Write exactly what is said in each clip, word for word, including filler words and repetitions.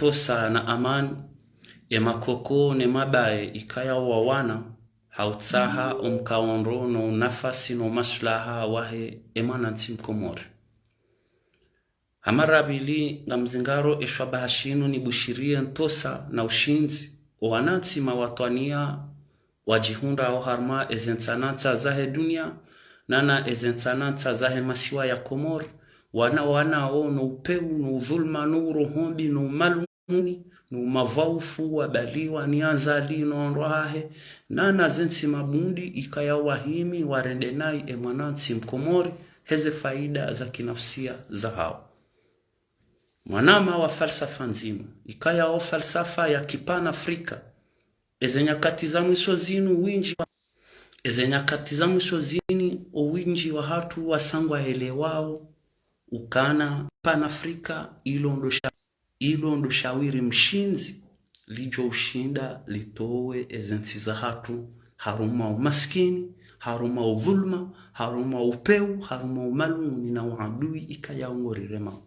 ntosa na amani, emakoko ne mabaye ikayao wawana, hautsaha omkaondro no unafasi no maslaha wahe emwanantsi mkomori. Hama ra pvili ngamzingaro eshwabaha shinu nibushiriye ntosa na ushindzi, owanantsi mawatwaniya wadjihundrao harumwa ezentsanantsa zahe duniya, nana ezentsanantsa zahe masiwa ya Komori, wana wanao no upewu, no udhuluma, no urohombi, no umalumuni, no umavwaufu wabaliwa ni Azali no wandru wahahe, nana zentsi mabundi ikayao wahimi warende nayi emwanantsi mkomori, heze faida za kinafsia zahao. Mwanama wa falsafa ndzima, ikayao falsafa ya kipanafrika. Ezenyakati za mwiso zinu windji wa, ezenyakati za mwiso zini owindji wahatru wasangwa elewao ukana panafrika ilo ndo sha-, ilo ndo shawiri mshindzi lidjo ushinda litowe ezentsi zahatru harumwa umaskini, harumwa udhuluma, harumwa upewu, harumwa umalumuni na uadui ikayao ngoriremao.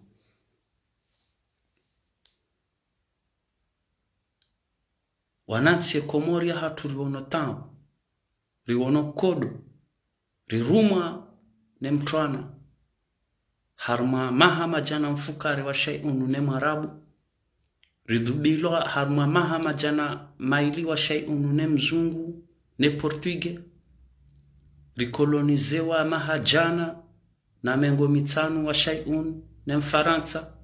Wanantsi ekomori yahatru riwono tabu, riwono kodo, rirumwa ne mtrwana, harumwa maha madjana mfukare wa shaiunu ne mwarabu, ridhubilwa harumwa maha madjana maili wa shaiunu ne mzungu ne portugais, rikolonizewa maha djana na mengo mitsanu wa shaiun ne mfarantsa,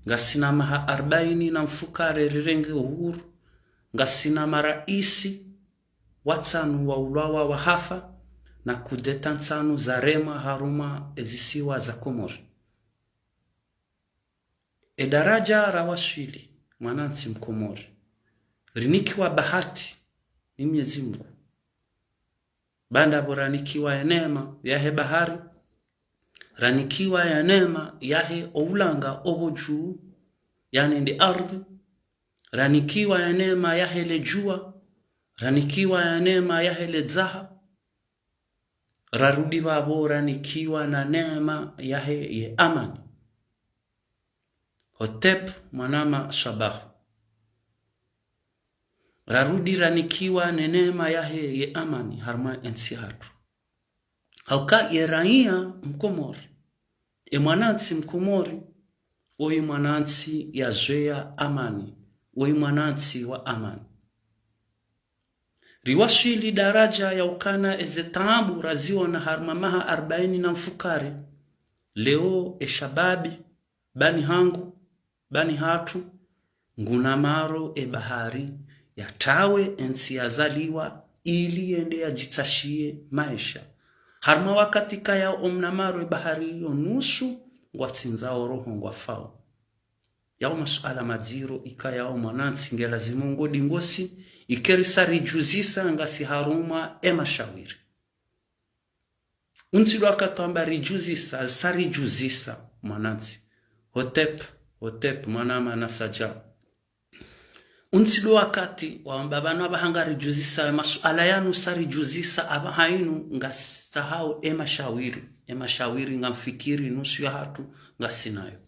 ngasina maha arbaini na mfukare rirenge uhuru, ngasina maraisi watsanu waulwawa wahafa, na kudeta ntsanu zaremwa harumwa ezisiwa za Komori. Edaraja rawaswili mwanantsi mkomori, rinikiwa bahati ni Mnyezi Mungu. Baanda pvo ranikiwa eneema yahe bahari, ranikiwa eneema yahe oulanga opvo dju, yaani ndi ardhwi, ranikiwa eneema yahe ledjuwa, ranikiwa eneema yahe ledzaha, rarudi pvapvo ranikiwa na neema yahe ye amani. Hotep mwanama Shabahu. Rarudi ranikiwa ne neema yahe ye amani harumwa entsi yahatru. Hauka ye raiya mkomori, emwanantsi mkomori, oyi mwanantsi yazweya amani, oyi mwanantsi wa amani. Riwaswili daraja ya ukana eze taabu raziona harumwa maha arbaini na mfukare, leo eshababi, bani hangu, bani hatru, ngunamaro ebahari yatawe entsi yazaliwa ili yende yadjitsashiye maesha. Harumwa wakati kaya omnamaro ebahari iyo nusu ngwatsindzao roho ngwafao. Yao masuala madziro ikayao mwanantsi ngelazimu ngodingosi, ike risa ridjuzisa ngasi harumwa emashawiri. Untsi ndo wakati wamba ridjuzisa, sa ridjuzisa, mwanantsi. Hotep, Hotep, mwanama Nasaja. Untsi ndo wakati wamba pvanu apvaha ngaridjuzisa, masuala yanu sa ridjuzisa, apvaha inu ngasahao emashawiri, emashawiri ngamfikiri nusu yahatru ngasinayo.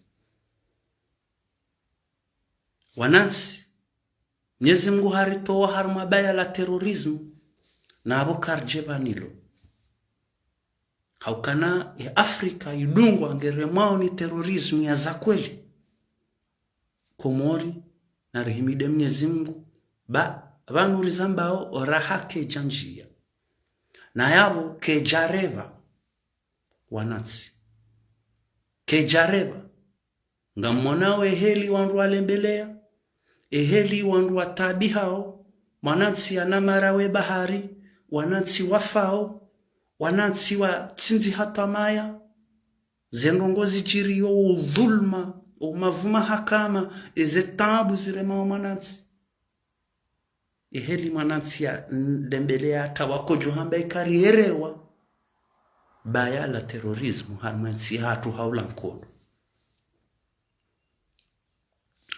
Wanantsi, Mnyezi Mungu haritowa harumwa baya la terrorisme, na apvo karidje pvanilo. Haukana ye Afrika idungwa ngeremwao ni terrorisme ya za kweli. Komori, narihimide Mnyezi Mungu, ba, pvanu rizambao raha kedja ndjia. Na yapvo kedjarepva, wanantsi. Kedjarepva, ngammonao eheli wandru walembeleya, eheli wandru wataabihao, mwanantsi yanamara we bahari, wanantsi wafao, wanantsi watsindzi hata maya, zendrongo zidjiriyo, udhuluma, umavu mahakama, eze taabu ziremao mwanantsi. Eheli mwanantsi ya ndembeleya hata wakodjo hamba ikariyerewa baya la terrorisme harumwa entsi yahatru haula nkodo.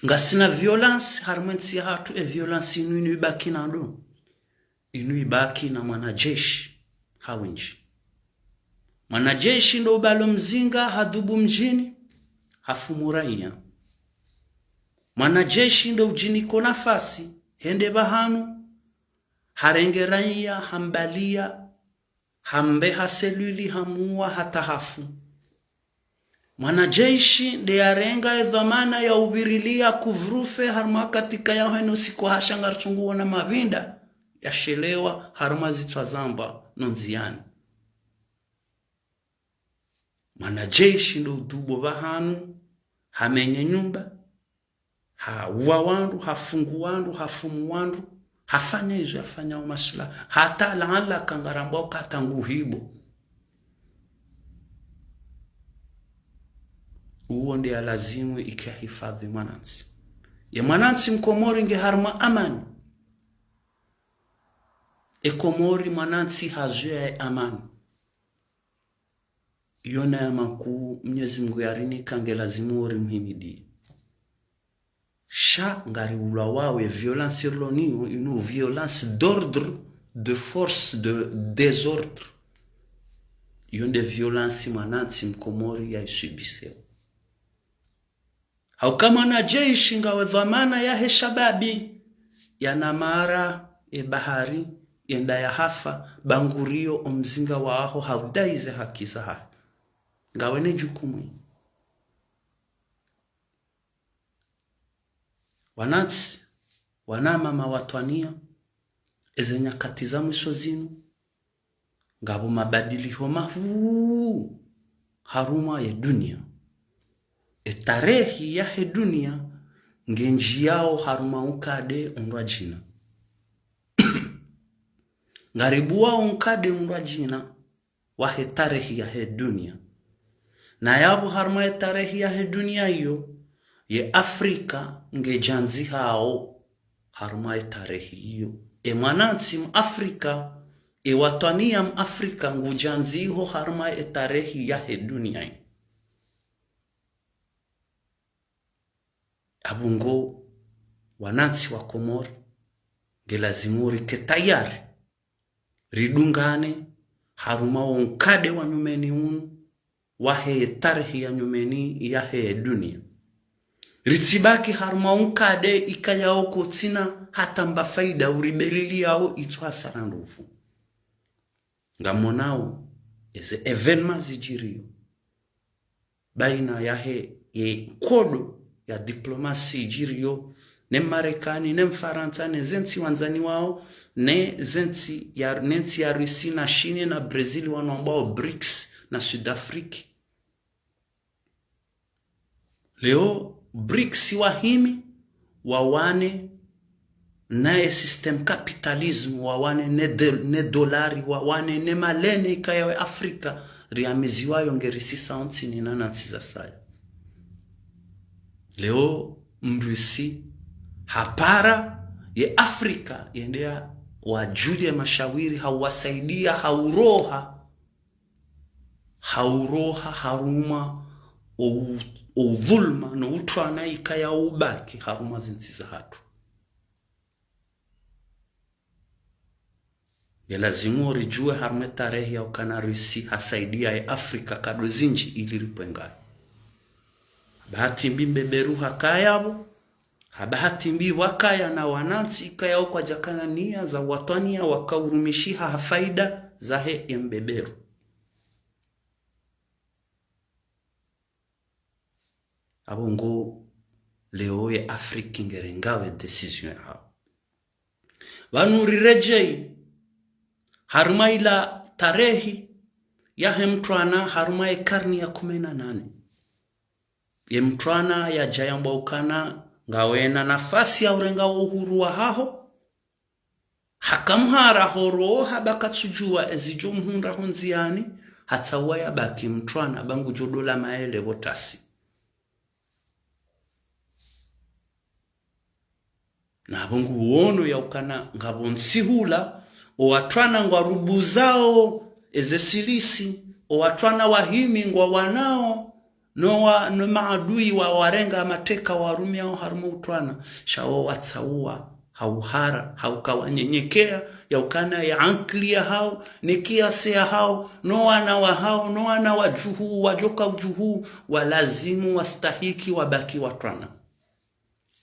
Ngasina violence harumwa entsi yahatru, e violence inu, inu ibaki na ndo. Inu ibaki na mwanajeshi hawindji. Mwanajeshi ndo ubalo mzinga, hadhubu mdjini, hafumu raiya. Mwanajeshi ndo udjiniko nafasi, hende pvahanu, harenge raiya, hambalia, hambeha seluli, hamuwa, hata hafu. Mwanajeshi nde yarenga edhwamana ya uvirilia couvre-feu harumwa katika ya heno siku hasha ngaritsunguona mapvinda yashelewa harumwa zitswa zamba no ndziani. Mwanajeshi ndo udubo pvahanu, hamenye nyumba, hauwa wandru, hafungu wandru, hafumu wandru, hafanya izo yafanya umasula, hata laala kangarambwa ukata nguhibo. Uwo nde yalazimu ike yahifadhi mwanantsi. Ye mwanantsi mkomori nge harumwa amani. E Komori mwanantsi hazuya ye amani. Iyo nde ya makuu Mnyezi Mngu yarinika nge lazimu ori muhimidi. Sha ngariulwa wawe violence irilo niyo, une violence d'ordre, de force, de désordre. Iyo nde violence mwanantsi mkomori ya iswibiseo. Hauka mwanajeshi ngawe dhwamana yahe shababi, yanamara, e bahari, yenda yahafa, ba ngurio omzinga waho haudaize haki zahahe. Ngawe ne jukumu. Wanantsi, wanamama watwaniya, eze nyakati za mwiso zinu, ngapvo mabadiliho mahuu harumwa ye duniya. E tarehi yahe duniya ngendjiyao harumwa unkade undrwadjina. Ngaribuwao unkade undrwadjina wahe tarehi yahe duniya. Na yapvo harumwa ye tarehi yahe duniya iyo, ye Afrika ngedjandzihao harumwa ye tarehi iyo. E mwanantsi Mwafrika, e watwaniya Mwafrika ngudjandziho harumwa ye tarehi yahe duniya iyo. Apvo ngo wanantsi wa Komori, nge lazimu rike tayari, ridungane harumwa wo nkade wa nyumeni unu, wahe tarehi ya nyumeni yahe duniya. Ritsibaki harumwa unkade ikayao kotsina hata mba faida uribeleliyao itswa hasara ndrovu. Ngamonao eze événement zidjiriyo baina yahe ye nkodo ya diplomasi idjiriyo ne Marekani, ne Mfarantsa, ne zentsi wandzani wao, ne zentsi ya, ne ntsi ya Russie na Chine na Brazil, wanu wambwao brics na Sud Afrique. Leo brics wahimi wawane naye système capitalisme, wawane ne de-, ne dolari, wawane ne malene ikayao Afrika riamiziwayo nge risisa ontsini na nantsi za saya. Leo mrusi hapara ye Afrika yende yawajulie mashawiri, hauwasaidia, hauroha, hauroha harumwa o u-, o udhuluma no utrwana ikayao ubaki harumwa zentsi zahatru. Nge lazimu ridjuwe harumwa ye tarehi ya ukana Russie hasaidia ye Afrika nkado zindji ili ripvwe ngayo. Bahati mbi mbeberu hakaya pvo, ha bahati mbi wakaya na wanantsi ikayao kwadjakana niya za watwaniya wakaurumishiha ha faida zahe ye mbeberu. Apvo ngo leo ye Afrika ngerengao ye décision yahawo. Pvanu riredjeyi harumwa ila tarehi yahe mtrwana harumwa ye karne ya kume na nane. Ye mtrwana yadja yambwa ukana ngawena nafasi ya urenga wo uhuru wahaho. Hakamhara horo haba katsudjuwa ezidjo mhundra ho ndziyani, hatsauwa yabaki mtrwana ba ngudjo dola maele pvo tasi. Na pvo nguwono ya ukana ngapvo ntsihula, o watrwana ngwarubuzao eze silisi, o watrwana wahimi ngwawanao, no wa, no maadui wa warenga mateka warumiao harumwa utrwana, sha wo watsauwa, hauhara, hauka wanyenyekeya, ya ukana ye ankili yahawo, ne kiasi yahawo, no wana wahawo, no wana wadjuhu, wadjoka udjuhu, walazimu wastahiki wabaki watrwana.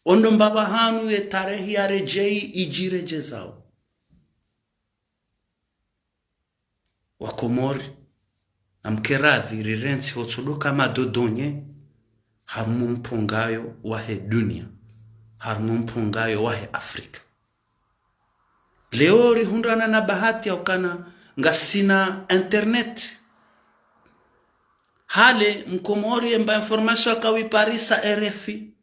Ondo mbapvi hanu ye tarehi ya redjeyi idjiredjezao. Wakomori, namke radhi rirentsi hotsodoka madodonye, harumwa mpungayo wahe dunia, harumwa mpungayo wahe Afrika. Leo rihundrana na bahati ya ukana ngasina internet. Hale mkomori emba information yakawiparisa R F I,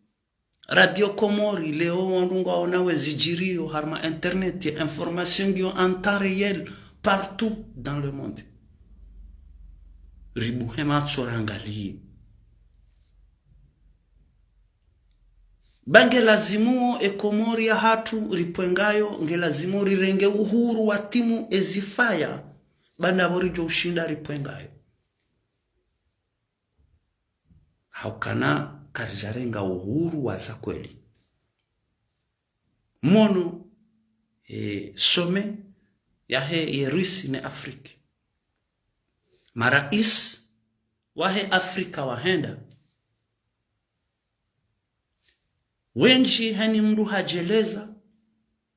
Radio Komori, leo wandru ngwaonao ezidjiriyo harumwa internet, ye information ngiyo en temps réel partout dans le monde. Ribuhe matso rangaliye. Ba nge lazimu e Komori yahatru ripvengayo, nge lazimu rirenge uhuru wa timu ezifaya, ba ndapvo ridjo ushinda ripvengayo. Haukana karidjarenga uhuru wa za kweli. Mono, e, sommet yahe ye Russie ne Afrique. Marais wahe Afrika wahenda. Wendji heni mndru hadjeleza,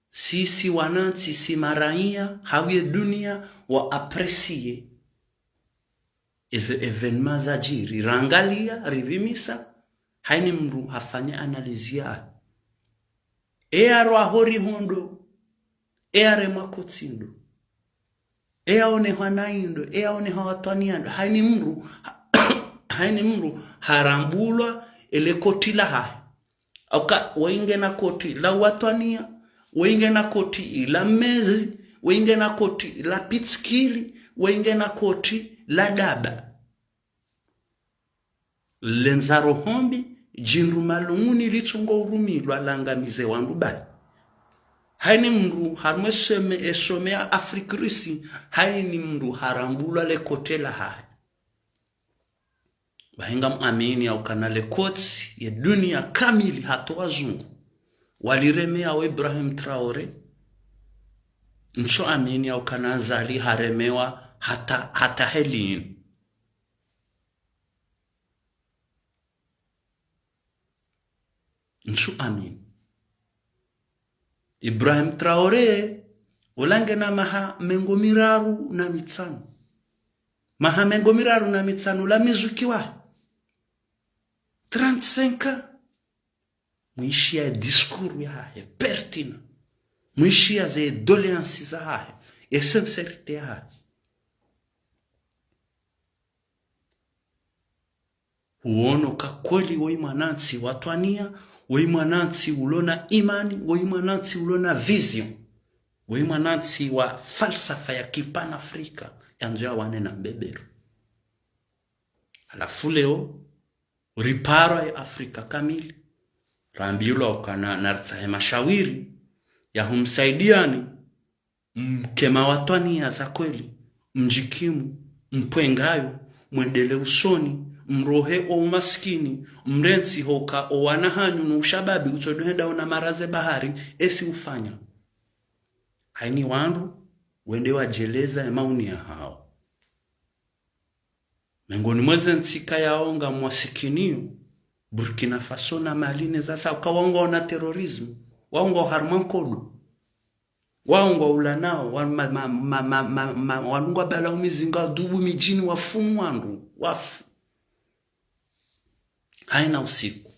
sisi wanantsi, si maraiya, hau ye dunia wa apprécier eze événement zadjiri, rangaliya, ripvimisa, haini mndru hafanya analyse yahe. Eya rwaho riho ndo, eya remwa kotsi ndo, eya onehwa nayi ndo, eya onehwa watwaniya ndo, haini mndru, haini mndru harambulwa ele koti lahahe. Auka, wenge na koti la watwaniya, wenge na koti la mezi, wenge na koti la pitsikili, wenge na koti la daba. Lendza roho mbi, djindru malunguni litsungo urumilwa langamize wandru bahi. Haini mndru harumwa e sommet, e sommet ya Afrique Russie, haini mndru harambulwa le koti lahahe. Bahi ngamwamini yaukana le koti ye dunia kamili hata wazungu waliremeya o Ibrahim Traoré. Ntsu amini yaukana Azali haremewa hata, hata heli inu. Ntsu amini. Ibrahim Traoré, ola ngena maha mengo miraru na mitsanu. Maha mengo miraru na mitsanu, ola mizukiwa. Trente-cinq ans. Mwishiya e discours yahahe, pertinent. Mwishiya ze doléances zahahe, e sincérité yahahe. Huono ka kweli woyi mwanantsi watwaniya, woyi mwanantsi ulona imani, woyi mwanantsi ulona vision, woyi mwanantsi wa falsafa ya kipanafrika, yandzo yawane na mbeberu. Halafu leo, riparwa ye Afrika kamili, rambilwa ukana naritsahe mashawiri ya humsaidiyani, mke mawatwaniya za kweli, mdjikimu, mpvengayo, mwendelee usoni, mrohe o umasikini, mrentsi hoka o wana hanyu no ushababi utsodo henda ona maraze bahari, esi ufanya. Haini wandru wende wadjeleza ye maoni yahawo. Mengoni mwa ze ntsi kayao ngamwasikiniyo, Burkina Faso na Mali ne zasa, uka wao ngwaona terrorisme, wao ngwao harumwa nkodo. Wao ngwao ulanao, wa, ma, ma, wanu ngwabalao mizinga dubu midjini wafumu wandru, wafu. Haina usiku.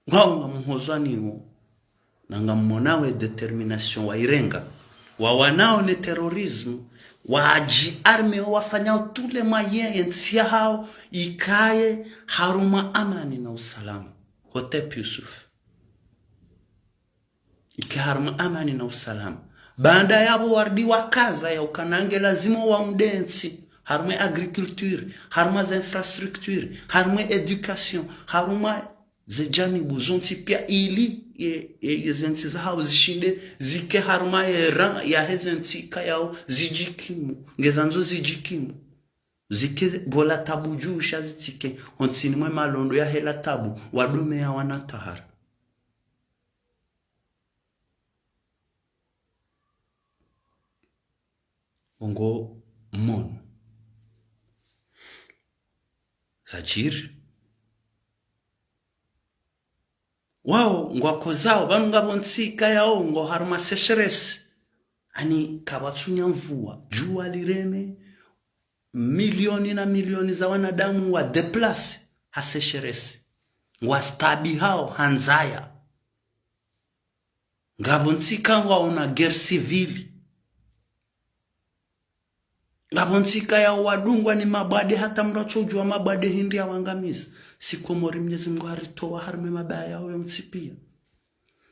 Wao ngamhozwaniwo, na ngammonao e détermination wairenga, wawanao ne terrorisme, wadji armé wafanyao tous les moyens ye ntsi yahawo ikaye harumwa amani na usalama. Hotep Yusuf. Ike harumwa amani na usalama. Baanda yapvo warudi wakaza yaukana nge lazima waunde ntsi, harumwa agriculture, harumwa za infrastructure, harumwa éducation, harumwa ze janibu zontsi pia ili ye, ye, ye ze ntsi zahawo zishinde zike harumwa ye rang yahe ze ntsi kayao zidjikimu, nge zandzo zidjikimu. Zike pvola tabu dju sha zitsike, hontsini mwe malondo yahe la tabu, wadume ya wana tahara. Ngo mmono. Zadjiri, Wao ngwakozao, pvanu ngapvo ntsi ikayao ngo harumwa sécheresse. Yaani kapvatsunya mvua, djuwa lireme, milioni na milioni za wanadamu wa déplacé ha sécheresse. Ngwastaabihao ha ndzaya. Ngapvo ntsi ikao ngwaona guerre civile. Ngapvo ntsi ikayao wadungwa ni mabwade hata mndru katsudjua mabwade hindri yawangamiza. Si Komori Mnyezi Mngu haritowa harumwa mabaya yao yontsi pia.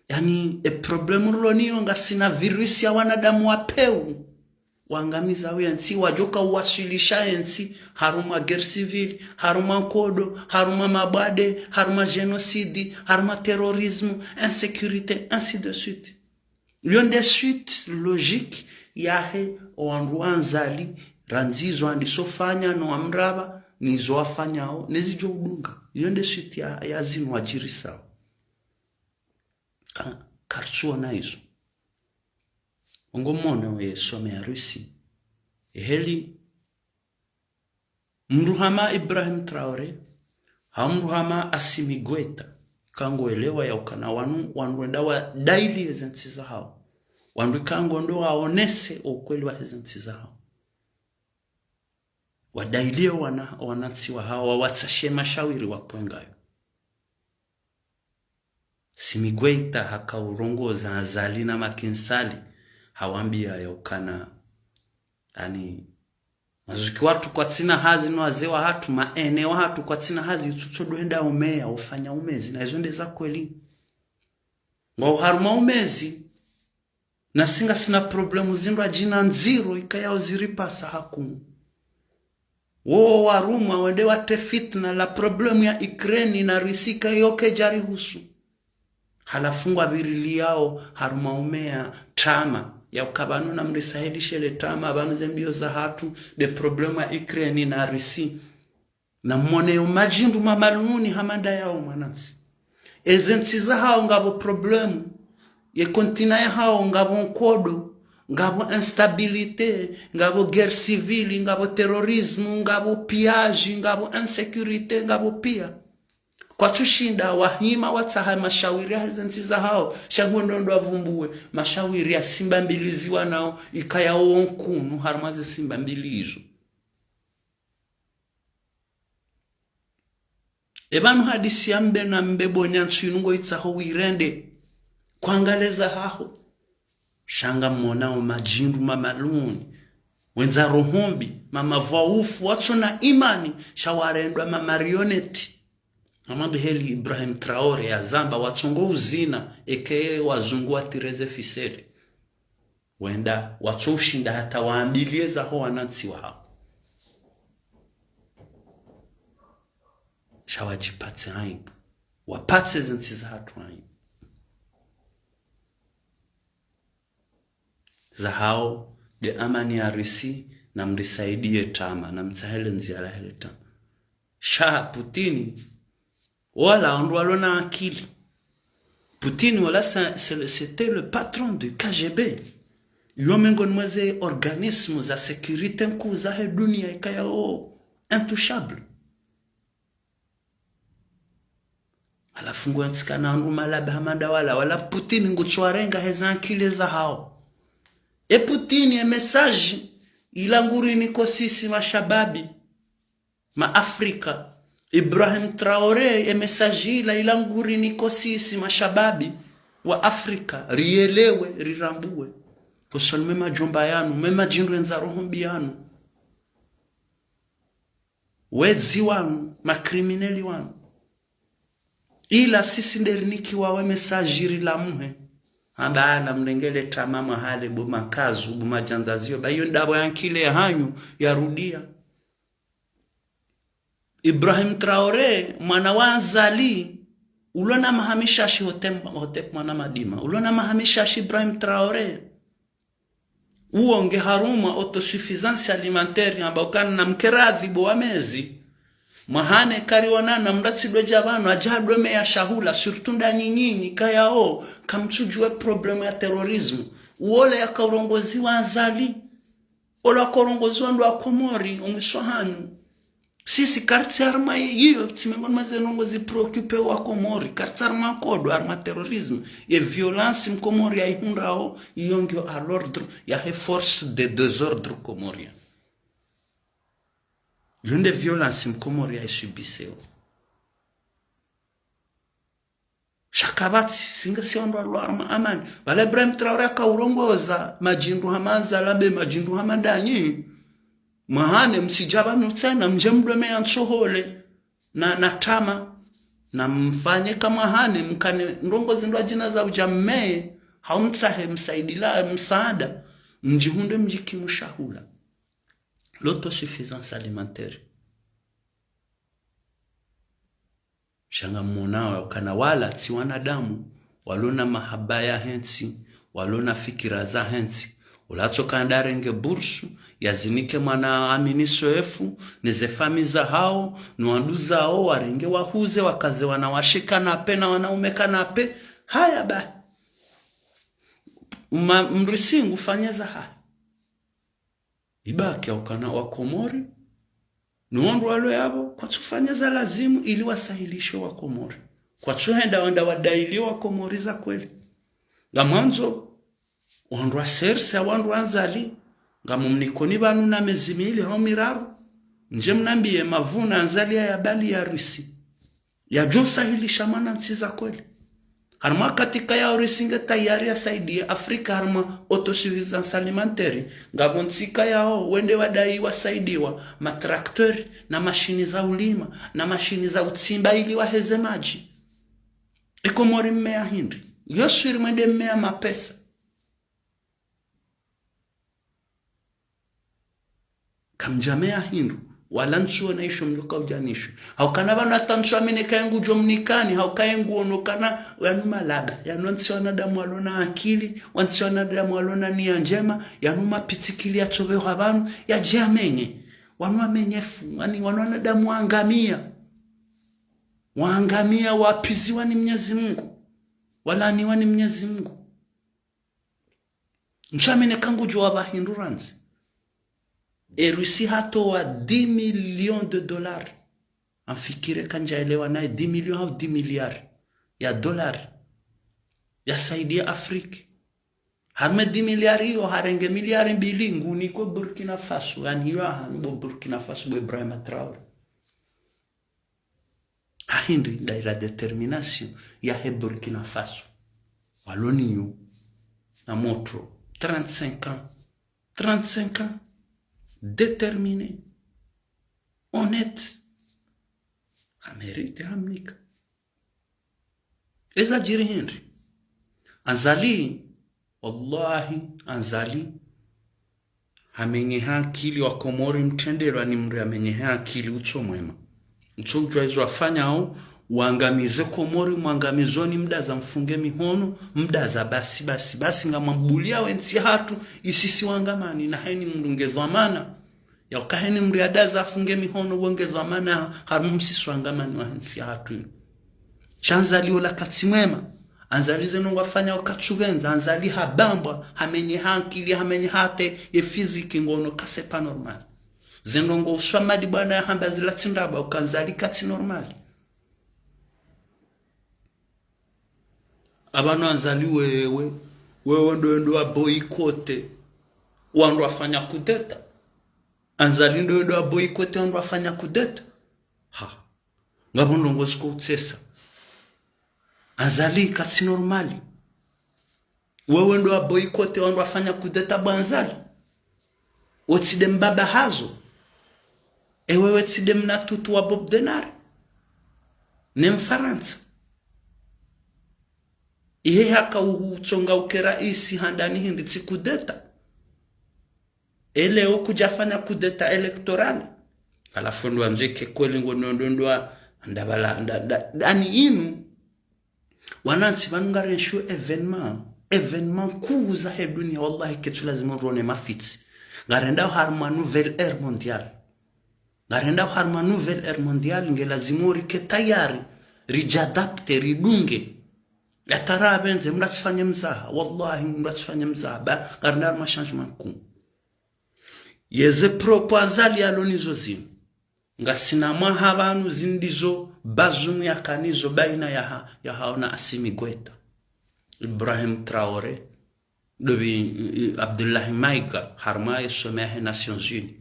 Yaani, e problème rilo nayo ngasina virus ya wanadamu wa pewu. Wangamiza ye ntsi, wadjoka uwaswilisha ye ntsi, harumwa guerre civile, harumwa nkodo, harumwa mabwade, harumwa génocide, harumwa terrorisme, insécurité, ainsi de suite. Iyo nde suite logique yahe owandru wa Azali, randzi izo wandisa ufanya no wamrapva, nizo wafanyao, nezidjo udunga. Iyo nde suite ya, ya zinu wadjirisao. Ka-, karitsuona izo. Ongo mwana we sommet ya Russie. Eheli mndru hama Ibrahim Traoré, ha mndru hama Assimi Goïta, ikao ngwelewa yaukana wanu, wandru wenda wadaili eze ntsi zahao. Wandru ikao ndo waonese ukweli wa heze ntsi zahao. Wadailie wana, wanantsi wahao, wawatsashe mashawiri wapvwengayo. Assimi Goïta haka urongoza Azali na Macky Sall, hawambia yaukana, yaani, mazuki watru kwatsina hazi no wazee wahatru, maene wahatru kwatsina hazi, itsutso ndo wenda umeya, ufanya umezi, na izo nde za kweli. Ngwao harumwa umezi, nasi ngasina problème zindru adjina ndziro ikayao ziripasa hakuu. Wo warumwa wende watre fitna la problème ya Ukraine na Russie ikayao kayidjarihusu. Halafu ngwapviriliyao harumwa umeya tama, yauka pvanu namrisahilishe le tama, pvanu ze mbio zahatru nde problème ya Ukraine na Russie. Namwone yo madjindru mamaluni hama ndayao mwanantsi. Eze ntsi zahao ngapvo problème. Ye continent yahao ngapvo nkodo, ngapvo instabilité, ngapvo guerre civile, ngapvo terrorisme, ngapvo pillage, ngapvo insécurité, ngapvo pia. Kwatsushinda wahima watsaha mashawiri ya heze ntsi zahao, sha ngwendo ndo wavumbuwe mashawiri ya simba mbili ziwanao, ikayao wo nkunu harumwa ze simba mbili izo. Epvanu hadisi ya mbe na mbe bo nyantsu inu ngoitsaho wirende, kwangaleza haho. Sha ngamwonao madjindru mamaluni, wendza roho mbi, mamavwa ufu, watsona imani, sha warendwa mamarionnettes. Hama ndeheli Ibrahim Traoré yazamba watsongo uzina, eka wazungu watireze ficelles. Wenda watsoushinda hata waambilie zaho wanantsi wahao. Sha wadjipatse aibu. Wapatse ze ntsi zahatru aibu. Zahao nde amani ya Russie, namrisaidie tama, namtsahele ndzia lahe le tama. Sha Putini, wala ondru walo na akili. Putini wala sa-, c'est le, c'était le patron du K G B. Yo mengoni mwa ze organisme za sécurité nkuu zahe dunia ikayao intouchable. Halafu ngwentsikana wandru malaba hama nda wala, wala Putini ngutsuwarenga heze ankili zahao. E Putini e message ila ngurinikao sisi mashababi ma Afrika. Ibrahim Traoré, e message ila, ila ngurinikao sisi mashababi wa Afrika, rielewe, rirambuwe. Kosoni mwe madjomba yanu, mwe madjindru wendza roho mbi yanu. Wedzi wanu, macriminels wanu. Ila sisi nde rinikiwao e message rilamuhe. Hamba namrenge le tama mwahale bo makazu, bo madjandza zio, ba iyo ndapvo ye ankili yahanyu yarudia. Ibrahim Traoré, mwana wa Azali, ulo na maha mishashi Hotep, Hotep mwana Madima. Ulo na maha mishashi Ibrahim Traoré. Uwo nge harumwa autosuffisance alimentaire, amba ukana namkeradhi bo wamezi. Mwahane kariwonana mndru atsidwe dja pvanu, adja adome ya shahula, surtout nda nyinyinyi kayao, kamtsudjuwe problème ya terrorisme. Uwo le yaka urongozi wa Azali. Ola korongozi wa ndo wa Komori, omwiso hanyu. Sisi, kartsi harumwa iyo, tsi mengoni mwa ze ndrongoo zi préoccupé wa Komori, kartsi harumwa nkodo, harumwa terrorisme, ye violence Mkomori ya ihundrao, iyo ngiyo à l'ordre ya he force de désordre comorien. Iyo nde violence Mkomori ya isubiseo. Sha kapvatsi, si ngasi wandru walo harumwa amani. Pvala Ibrahim Traoré yakaurongoza madjindru hama Azali, be madjindru hama ndanyi. Mwahane, mtsidja pvanu tsena, mdje mdome ya ntsohole na, na tama. Na mfanye ka mwahane, mkane ndrongoo zindru adjina za udja mme, hau mtsahe msaidila, msaada, mdjihundre mdjikimu shahula. L'autosuffisance alimentaire. Sha ngamwonao ukana wala tsi wanadamu, walo na mahaba ya he ntsi, walo na fikira za he ntsi. Ula tsoka ndarenge bursu, yazinike mwana Amini Soefu, ne ze fami zahao, no wanduzao, warenge wahuze, wakaze wanawashe kanape na wanaume kanape. Haya ba. Uma, mrisi ngufanye za haya. Ibaki ya ukana wa Komori, no wandru walo yapvo, kwatsufanya za lazimu ili wasahilishe wa Komori. Kwatsuhenda wenda wadaili wa Komori za kweli. Ngamwandzo, wandru wa C R C, wandru wa Azali, ngamumnikoni pvanu na mezi mili hau miraru, mdje mnambiye mavuna Azali ya yabali ya Russie. Yadjo sahilisha mwana ntsi za kweli. Harumwa wakati kayao Russie nge tayari yasaidie Afrika harumwa autosuffisance alimentaire, ngapvo ntsi kayao wende wadai wasaidiwa matracteur na mashini za ulima na mashini za utsimba ili waheze madji. E Komori mmeya hindri? Yo swiri mwende mmeya mapesa. Kamdjameya hindru, wala ntsuona isho mdjoka udja nisho. Haukana pvanu hata ntsuamini kaye ngudjo mnikani, hauka ye nguono kana yanu malaba, yanu wantsi wanadamu walo na akili, wantsi wanadamu walo na nia ndjema, yanu mapitsikili yatsopvehwa pvanu, yadje yamenye. Wanu wamenyefu, wani, wanu wanadamu waangamia. Waangamia, wapiziwa ni Mnyezi Mungu. Walaaniwa ni Mnyezi Mungu. Ntsuamini ka ngudjo wapva hindru randzi. E Russie hatowa dix millions de dollars. Amfikire kandjaelewa naye, dix millions hau dix milliards ya dollars. Yasaidie Afrique. Harumwa e dix milliards iyo, harenge milliards mbili ngunikwe Burkina Faso. Yani iyo ahanu bo Burkina Faso bo Ibrahim Traoré. Ha hindri? Nda ila détermination ya he Burkina Faso. Walo niyo na motro. Trente-cinq ans. Trente-cinq ans. Déterminé. Honnête. Hamérité, hamnika. Eza djiri hindri? Azali, wallahi, Azali hamenyeha akili. Wa Komori mtrendelwa ni mdru yamenyeha akili, utso mwema. Utso udjua izo afanyao, uangamize Komori, mwangamizoni, mdaza mfunge mihono, mdaza basi, basi, basi, ngamwambulia we ntsi hatru, isisi wangamani, na heni mdru nge dhwamana. Yauka heni mdru yadaza afunge mihono, wo nge dhwamana, harumwa msisi wangamani wa he ntsi hatru. Sha Azali ola katsi mwema. Azali zeno ngwafanyao katsupvendza. Azali habambwa, hamenyeha akili, hamenyeha hata ye physique ngono ka c'est pas normal. Zeno ngo uswamadi bwana yahamba zila tsi ndrabo, uka Azali katsi normal. Apvanu Azali wewe, wewe ndo wendo wa boycotter wandru wafanya kudeta. Azali ndo wendo wa boycotter wandru wafanya kudeta. Ha. Ngapvo ndrongoo ziko utsesa. Azali katsi normal. Wewe ndo wa boycotter wandru wafanya kudeta bo Azali. Wo tsi nde mbaba hazo. E wewe tsi nde mna tutu wa Bob Denard ne Mfarantsa. Ihe haka uhu utsonga uke raisi handani hindri tsi kudeta. E leo kudjafanya kudeta électorale. Halafu ndo wandzo ike kweli ngo ndo ndo ndo nda pvala nda nda ndani inu. Wanantsi pvanu ngarenshio événement, événement nkuu za he dunia, wallahi ketsu lazima urone mafitsi. Ngarendao harumwa nouvelle ère mondiale. Ngarendao harumwa nouvelle ère mondiale, nge lazima urike tayari, ridjadapte, ridunge. Yatara apvendze, mdru atsifanye mzaha, wallahi mdru atsifanye mzaha, ba, ngarendao harumwa changement nkuu. Yeze propos Azali yalo nizo zinu. Ngasina mwaha pvanu zindri zo Bazoum yakana zo baina yaha, yahawo na Assimi Goïta. Ibrahim Traoré, ndo pvi, eh, Abdoulaye Maïga, harumwa ye sommet yahe Nations Unies.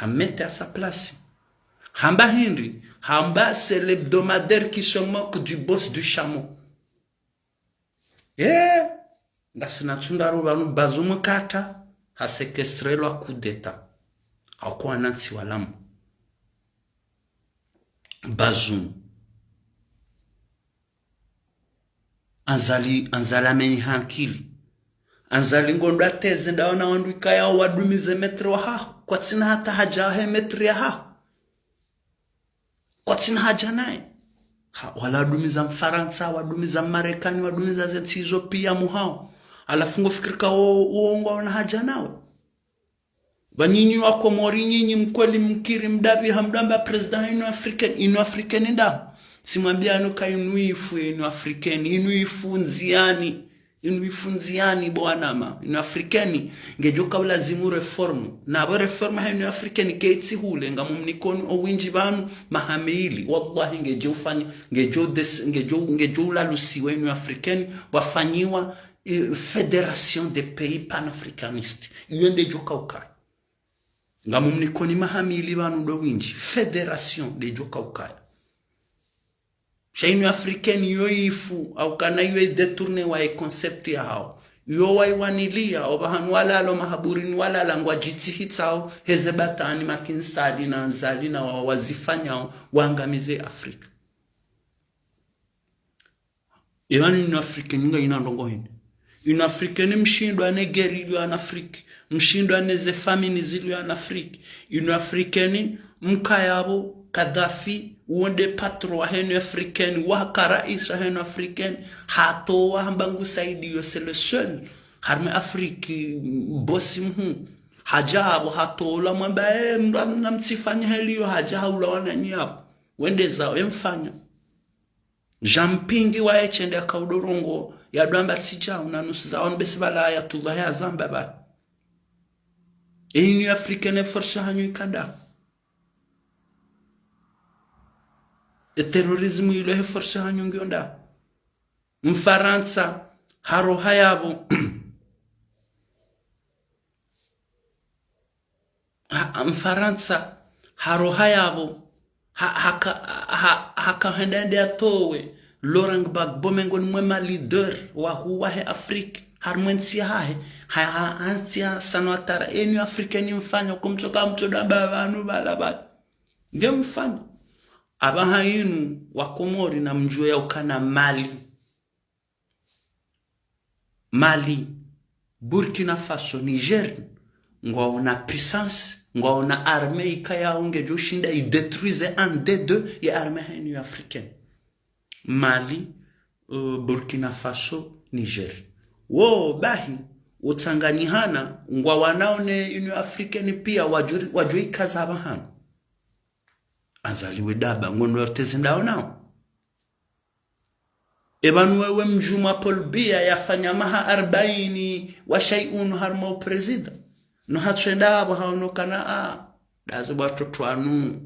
Hammettre à sa place. Hamba hindri, hamba c'est l'hebdomadaire qui se moque du bos du chameau. Eh, ngasina ntsu ndraru pvanu Bazoum kata, ha séquestrelwa coup d'État. Hakuwa na ntsi walamu. Bazoum. Azali, Azali amenyi hankili. Azali ngondo ateze ndawo na wandru ikaya wadumize maître wahaho. Kwatsina hata haja he maître yahaho. Kwatsina haja naye. Ha, wala wadumiza Mfarantsa, wadumiza Marekani, wadumiza ze ntsi izo piya muhao. Halafu ngofikiri ka wo, wo ngwaona haja nawe. Pvanu nyinyi wa Komori nyinyi mkweli mkiri mdapvi hamdamba président Union Africaine, Union Africaine ndaho. Tsimwambia anu ka inu ifu ya Union Africaine, inu ifu ndziani, inu ifu ndziani bo wanama, Union Africaine, ngejo ka ulazimu réforme. Na pvo réforme ha Union Africaine kayitsi hule, ngamumnikoni owindji pvanu maha mili, wallahi ngejo ufanya, ngejo des-, ngejo, ngejo ulalusiwa Union Africaine, wafanyiwa eh, fédération des pays panafricanistes. Iyo ndejo ka ukaya. Ngamumnikoni maha mili pvanu ndo windji. Fédération ndejo ka ukaya. Sha Union Africaine iyo ifu, haukana iyo idétourné wa ye concept yahawo. Iyo wayiwanilia, opvahanu walala, mahaburini walala, ngwadjitsihitsao, heze batwani Macky Sall na Azali na wa-, wazifanyao, waangamize Afrika. Eba ni Union Africaine ngayina ndrongo hindri? Union Africaine mshindwa ne guerre iliyo en Afrique, mshindwa ne ze famine ziliyo en Afrique. Union Africaine mkaya pvo Kadhafi, wo nde patron wahe Union Africaine, waka rais wahe Union Africaine, hatowa hamba ngusaidiyo, c'est le seul. Harumwa Afrique, bosi mhuu. Haja pvo hatowa mwamba, eh, mra-, namtsifanye heliyo, haja haula wananyi pvo. Wende zawo, emfanya. Jean Mpingi waye shende akaudo rongoa, yado amba tsidja, una nusu za wanu besi pvala Ayatullah yazamba pvala. E Union Africaine force hanyu ika ndahu? E terrorisme ilo he force hanyu ngiyo ndahu? Mfarantsa, ha roha yapvo. Ha, Mfarantsa, ha roha yapvo, ha, haka, ha, haka henda ende atowe Laurent Gbagbo mengoni mwe ma leader wahuu wahe Afrique, harumwa entsi yahahe, ha, ha, ha ntsi ya Sano Atara, e Union Africaine mfanya, kumtsoka mtsoda ba pvanu pvala pvala. Nge mfanya. Apvaha inu, wa Komori namdjuwe ya ukana Mali. Mali, Burkina Faso, Niger, ngwaona puissance, ngwaona armée ikayao ngedjo shinda i détruise un de deux ye armée ha Union Africaine. Mali, euh, Burkina Faso, Niger. Wo bahi, utsanganyihana, ngwawanao ne Union Africaine pia wadjuri-, wadjuikaza pvahanu. Azali we daba, ngono warteze ndawo nao. Eba nu wewe mdjuma Paul Biya yafanya maha arbaini wa shay'un harumwa uprezida. No hatswenda apvo haono kana, ah, dazo bwa toto anu.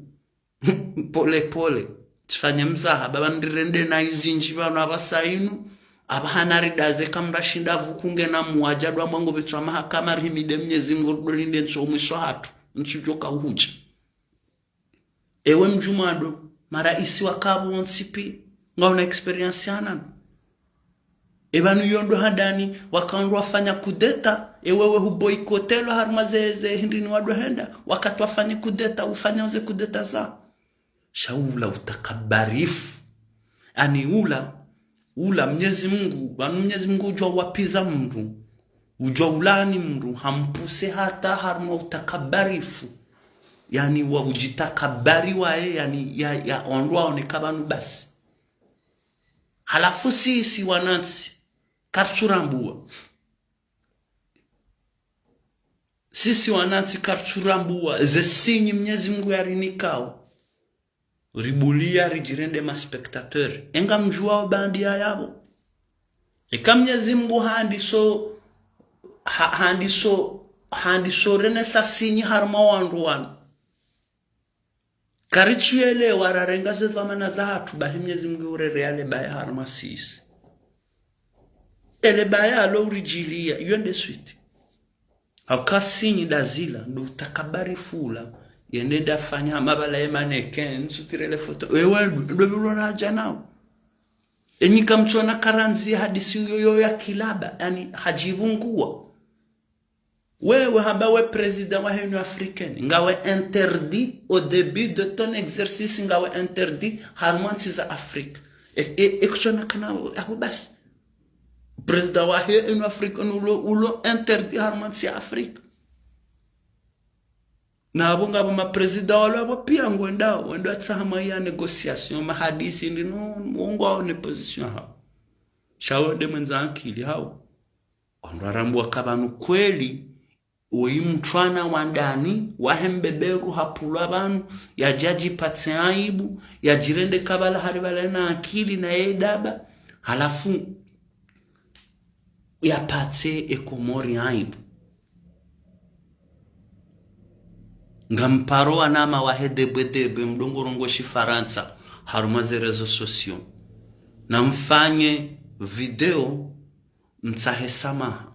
Pole pole. Tsifanye mzaha, baba ndirende na izindji pvanu apvasa inu. Apvaha naridaze kamrashinda pvuku ngena muwadja dwa mwango pvetswa mahakama rihimide Mnyezi Mngu rudolinde ntso mwiso hatru. Ntsudjoka uhudja. Ewe mdjuma ndo, maraisi wakapvo wontsi pia, ngauna expérience ya nano. Eba nu yondo handani, wakaondo wafanya kudeta, ewewe huboykotelwa harumwa ze, ze hindri ni wado henda, wakati wafanya kudeta, ufanya ze kudeta za. Sha ula utakabarifu. Ani ula, ula Mnyezi Mngu, pvanu Mnyezi Mngu udjua wapviza mndru, udjua ulaani mndru, hampuse hata harumwa utakabarifu. Yani wa udjitakabari waye, yani ya, ya ondro waoneka pvanu basi. Halafu sisi wanantsi, kartsurambua. Sisi wanantsi kartsurambua, ze sinyi Mnyezi Mngu yarinikao. Ribulia ridjirende ma spectateur. Enga mdjuwao bandi ya yapvo. Eka Mnyezi Mngu handiso, ha-, handiso, handiso renesa sinyi harumwa wandru wanu. Karitsuyelewa rarenga ze dhwamana zahatru, bahi Mnyezi Mngu urere yale baya harumwa sisi. Ele baya alo uridjiliya, iyo nde switi. Hauka sinyi dazila, ndo utakabari fula, yende ndafanya mabala ye mannequin, nsutirele foto. Ewe, ndo bilo radja nao. Enyi kamtsona karandzi hadisi uyo yo ya kilaba, yani hadjibunguwa. Wewe hamba we président wa Union Africaine, ngawe interdit au début de ton exercice, ngawe interdit harumwa ntsi za Afrika. E, e, e kutsona kana aho basi. Président wa he Union Africaine ulo, ulo interdit harumwa ntsi ya Afrika. Na abo ngabo ma président walo abo pia ngwendao, wendo atsaha mwa ya négociation, mahadisi ndi no, wongo wao ne position hao. Sha wo nde mwendza ankili hao. Wandru warambwa ka pvanu kweli, oyi mtrwana wa ndani, wahe mbeberu hapvulwa pvanu, yadje yadjipatse aibu, yadjirende kabala hari pvala na akili na ye daba, halafu yapatse e Komori aibu. Ngamparo wanama wahe debwe debwe mdongorongo shifarantsa harumwa ze réseaux sociaux. Na mfanye video mtsahe samaha.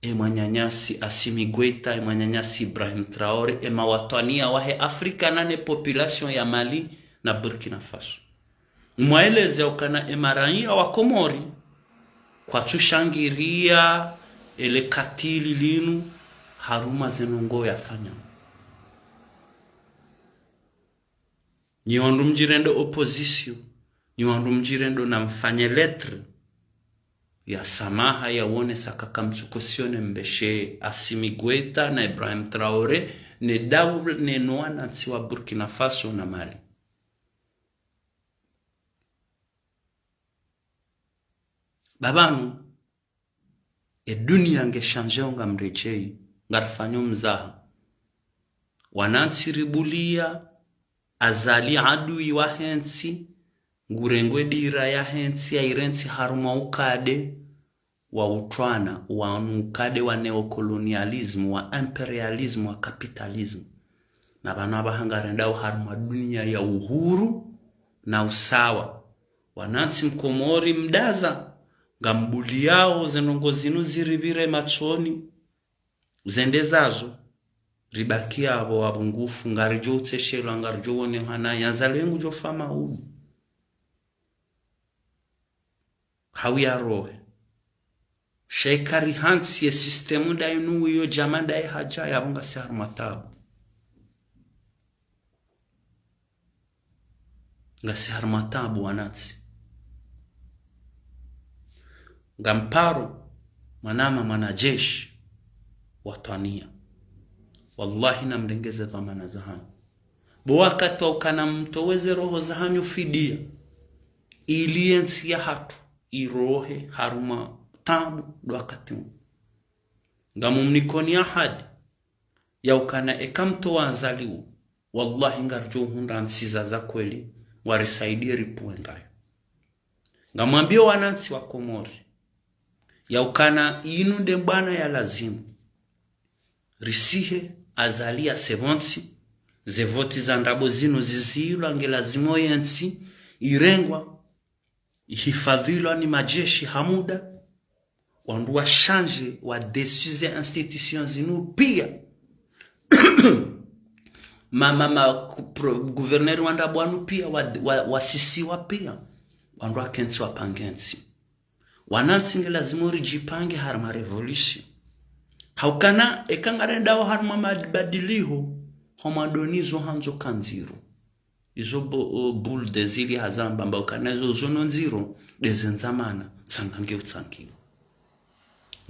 E mwananyasi Assimi Goïta, e mwananyasi Ibrahim Traoré, e mawatwaniya wahe Afrika na ne population ya Mali na Burkina Faso. Mwaeleze ukana e maraiya wa Komori kwatsushangiriya ele katili linu harumwa ze ndrongoo yafanya. Nyi wandru mdjirende opposition, nyi wandru mdjirende na mfanye lettre ya samaha ya wonesa ka kamtsu cautionner mbeshe Assimi Goïta na Ibrahim Traoré ne daula ne no wanantsi wa Burkina Faso na Mali. Ba pvanu, e duniya nge changé o ngamredjeyi, ngarifanyo mzaha. Wanantsi ribuliya, Azali adui wahe ntsi, ngurengwe dira yahe ntsi, yaire ntsi harumwa ukade wa utrwana, wa ukade wa néocolonialisme, wa impérialisme, wa capitalisme. Na pvanu apvaha ngarendao harumwa duniya ya uhuru na usawa. Wanantsi mkomori mdaza, ngambuliao ze ndrongoo zinu ziripvire matsoni, zende zazo, ribaki apvo wapvungufu, ngaridjo utseshelwa, ngaridjo wonehana, ya Azali ngudjo fa maudu. Hau yarohe. Sha eka rihantsi ye système ndayi nuwu iyo djama ndayi hadja yapvo ngasi harumwa tabu. Ngasi harumwa tabu wanantsi. Ngamparo, mwanama mwanajeshi, watwaniya. Wallahi namrenge ze dhwamana zahanyu. Bo wakati wa ukana mtoweze roho zahanyu fidiya. Ili ye ntsi yahatru irohe harumwa tabu ndo wakati unu. Ngamumnikoni ahadi ya ukana eka mtowa Azali wu, wallahi ngaridjo uhundra ntsi za za kweli, warisaidie ripvuwe ngayo. Ngamwambio wanantsi wa Komori, ya ukana inu nde mbwana ya lazimu. Risihe Azali yase pvontsi, ze voti za ndrabo zinu ziziilwa nge lazimu ye ntsi irengwa, ihifadhilwa ni majeshi ha muda, wandru washanje, wadeshuze institutions zinu pia. Ma, ma, ma, ku-, pro-, gouverneur wa ndrabo wanu pia, wa, wa, wasisiwa pia. Wandru wakentsi wapange ntsi. Wanantsi nge lazimu ridjipange harumwa révolution. Haukana, eka ngarendao harumwa mabadiliho, homwa donizo handzo ka ndziro. Izo bo-, o, boule des îles hazamba, amba ukana izo zono ndziro, ndeze ndzamana, tsanga nge utsangiwa.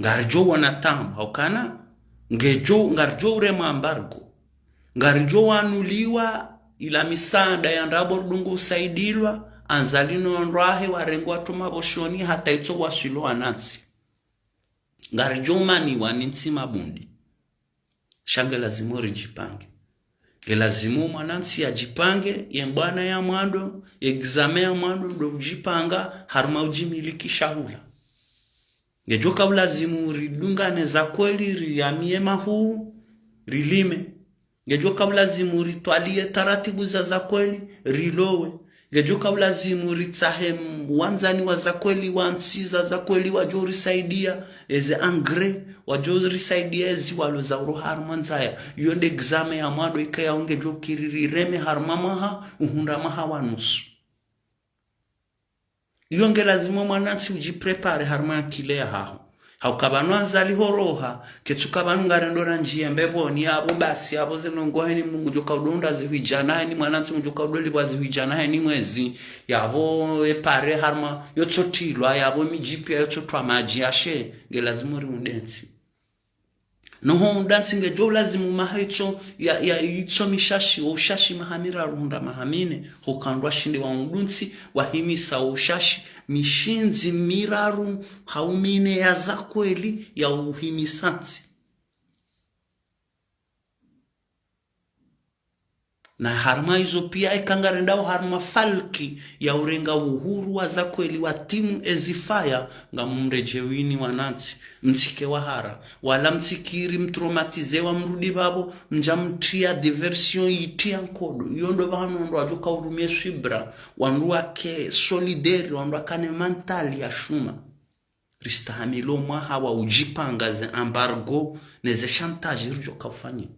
Ngaridjo wona tabu, haukana, ngedjo, ngaridjo uremwa embargo. Ngaridjo wanuliwa ila misaada ya ndrabo ridungu usaidilwa, Azali no wandru wahe warengwa tuma pvoshoni hata itso waswilo wanantsi. Ngaridjo umaniwa ni ntsi mabundi. Sha nge lazimu ridjipange. Nge lazimu mwanantsi yadjipange, ye mbwana ya mwando, ye examen ya mwando, ndo udjipanga, harumwa udjimilikisha hula. Ngedjo ka ulazimu ridungane za kweli, riyamiye mahuu, rilime. Ngedjo ka ulazimu ritwaliye taratibu za za kweli, rilowe. Ngedjo ka ulazimu ritsahe m-, wandzani wa za kweli, wa ntsi za za kweli, wadjo risaidia, eze engrais, wadjo risaidia ezi walo za uroha harumwa ndzaya. Iyo nde examen ya mwando ikayao ngedjo kiri rireme harumwa mwaha, uhundra mwaha wa nusu. Iyo nge lazimu mwanantsi udjiprépare harumwa akili yahaho. Hauka pvanu Azali horoha, ketsuka pvanu ngarendo randjiye mbepvoni, yapvo basi, yapvo zinu ngo heni Mngu ngudjo ka udonda zihwi djana heni mwanantsi ngudjo ka udolipvwa zihwi djana heni mwezi, yapvo epare harumwa yotsotilwa, yapvo midji piya yotsotwa madji, ashe, nge lazimu riunde ntsi. No ho undra ntsi ngedjo ulazimu maha itso ya, ya itso mishashi, wo ushashi maha miraru hundra maha mine, ho ka ndo washinde waundru ntsi, wahimisa wo ushashi, mishindzi miraru hau mine ya za kweli ya uhimisa ntsi. Na harumwa izo piya eka ngarendao harumwa falki ya urenga uhuru wa za kweli wa timu ezifaya, ngamumredjeweni wanantsi, mtsike wahara, wala mtsikiri mtraumatize wa mrudi pvapvo, mdja mtriya diversion yitriya nkodo. Iyo ndo pvahanu wandru wadjo ka urumie swibra, wandru wake solidaire, wandru wakane mental ya shuma. Ristahamili omwaha wa udjipanga ze embargo, ne ze chantage ridjo ka ufanyiwa.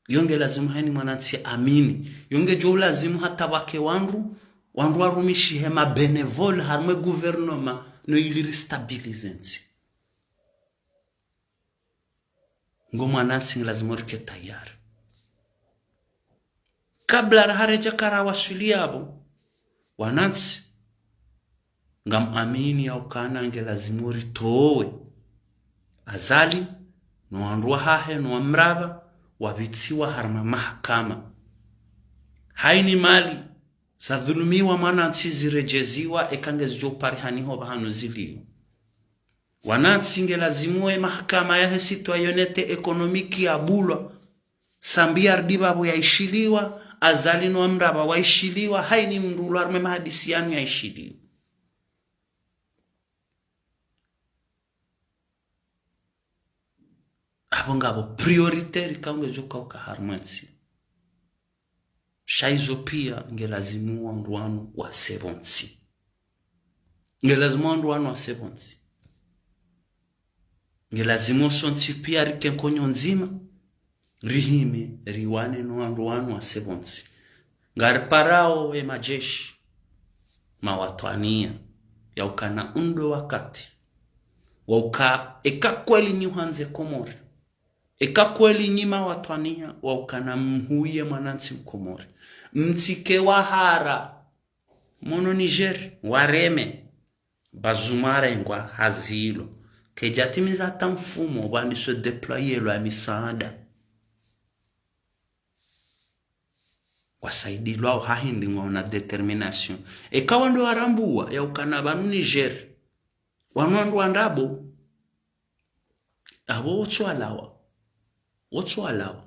Iyo nge lazimu heni mwanantsi amini. Iyo ngedjo ulazimu hata wake wandru, wandru warumishihe ma bénévoles harumwa gouvernement, no ili ristabilize ntsi. Ngo mwanantsi nge lazimu rike tayari. Kabla raha redja kara waswili yapvo, wanantsi, ngamuamini ya ukana nge lazimu ritowe Azali, no wandru wahahe, no wamrapva, wapvitsiwa harumwa mahakama. Haini mali zadhulumiwa mwanantsi ziredjeziwa, eka ngezidjo uparihaniho pvahanu zilio. Wanantsi nge lazimu ye mahakama yahe citoyenneté économique yabulwa, Sambi yarudi pvapvo yaishiliwa, Azali no wamrapva waishiliwa, haini mndru ulo harumwa mahadisi yanu yaishiliwa. Apvo ngapvo priorité rikao ngedjo ka uka harumwa ntsi. Sha izo piya nge lazimu wandru wanu wase pvontsi. Nge lazimu wandru wanu wase pvontsi. Nge lazimu sontsi piya rike nkonyo ndzima, rihime, riwane no wandru wanu wase pvontsi. Ngariparao ye madjeshi mawatwaniya, ya ukana undro wakati wa uka, eka kweli nyi hwandze Komori, eka kweli nyi mawatwaniya wa ukana mhuye mwanantsi Mkomori, mtsike wahara. Mono Niger, wareme. Bazoum arengwa hazi ilo. Kedjatimiza hata mfumo, wandise déployelwa misaada. Wasaidilwao hahindi ngwaona détermination. Eka wandru warambuwa, ya ukana pvanu Niger, wanu wandru wa ndrabo, apvo wotsuwalawa. Wotsuwalawa.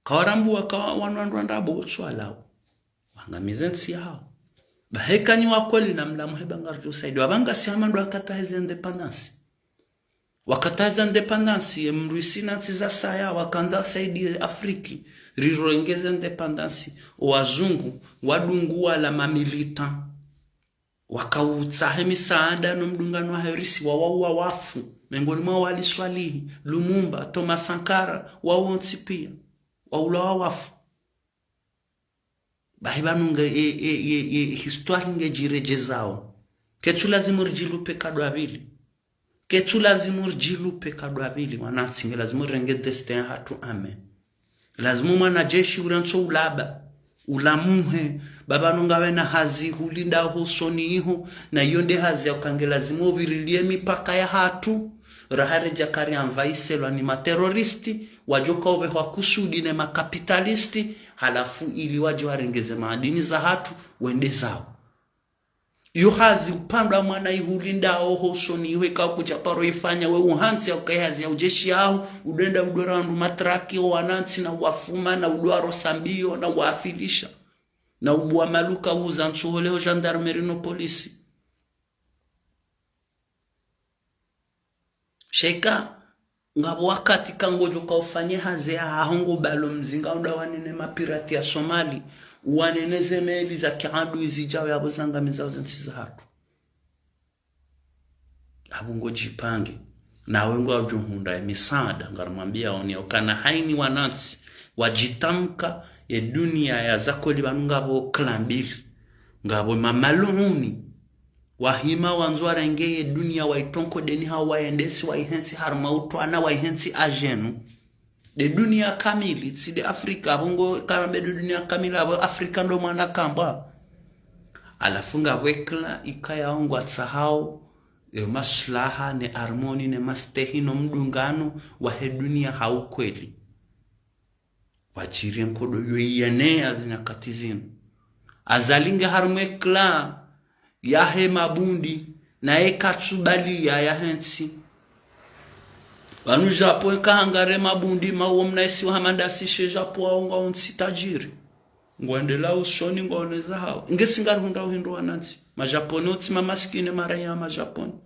Kawarambuwa ka wanu wandru wa ndrabo, wotsuwalawa. Wangamize ntsi yawo. Bahi eka nyi wa kweli namlamuhe ba ngaridjo saidiwa. Apvanga si hama ndo wakati wahe ze indépendance. Wakati wahe ze indépendance, ye mrwisi na ntsi za saya, wakandza wasaidie Afriki, rirenge ze indépendance, owazungu, wadungu wala ma militants. Wakautsaha misaada no mdungano wahe Russie, wawauwa wafu. Mengoni mwawo Ali Swalihi, Lumumba, Thomas Sankara, wawo wontsi piya. Waulwa wafu. Bahi pvanu nge, e, e, e, e, histoire ngedjiredjezao. Ketsu lazimu ridjilupe kadwa pvili. Ketsu lazimu ridjilupe kadwa pvili, wanantsi, nge lazimu rirenge destin yahatru ame. Lazimu mwanadjeshi urantso ulaba, ulamuhe, ba pvanu ngawe na hazi hulindao hosoni iho, na iyo nde hazi ya uka nge lazimu upvirilie mipaka yahatru, raha redja kari envahiselwa ni ma terroristes, wadjo ka upvehwa kusudi ne ma capitalistes, halafu ili wadje warenge ze maadini zahatru, wende zawo. Iyo hazi upandwa mwana ihulindao hosoni iho eka kudja paro ifanya we uhantsi ya uka ihazi ya udjeshi yaho, udenda udora wandru matraki wo wanantsi na uwafuma na udo warosa mbio na uwafilisha. Na ubuwa maluka uza ntsohole ho gendarmerie no polisi. Sheka, ngapvo wakati ka ngodjo ka ufanye hazi yahaho ngo balo mzinga unda wanene mapirati ya Somali, wanene ze meli za kiadui zidjao yapvo zangamizao ze ntsi zahatru. Apvo ngodjipange. Nawe ngwadjo hundra ye misaada, ngarimwambiyao ni ukana haini wanantsi wadjitamka ye dunia ya zakweli pvanu ngapvo klambili. Ngapvo mamaluni. Wahima wandzo warenge ye dunia waitronkodeni hau waendesi waihentsi harumwa utwana waihentsi adjenu. De dunia kamili, tsi de Afrika, apvo ngo karambe de dunia kamili, apvo Afrika ndo mwana kambwa. Halafu ngapvo ekla ikayao ngwatsahao, e maslaha, ne harmoni, ne mastehi, no mdungano, wahe dunia ha ukweli. Wadjiri ye nkodo yo iyenea zinyakati zinu. Azali nge harumwa ekla yahe mabundi, naye katsubali ya yahentsi. Pvanu Japon kahangare mabundi, ma uwo mna esi wa hama ndasi she Japon hau ngwao ntsi tajiri. Ngwendela usoni ngwaoneza hao. Nge si ngarihundra uhindru wanantsi. Ma Japon otsi mamasikini mara ya ma Japon.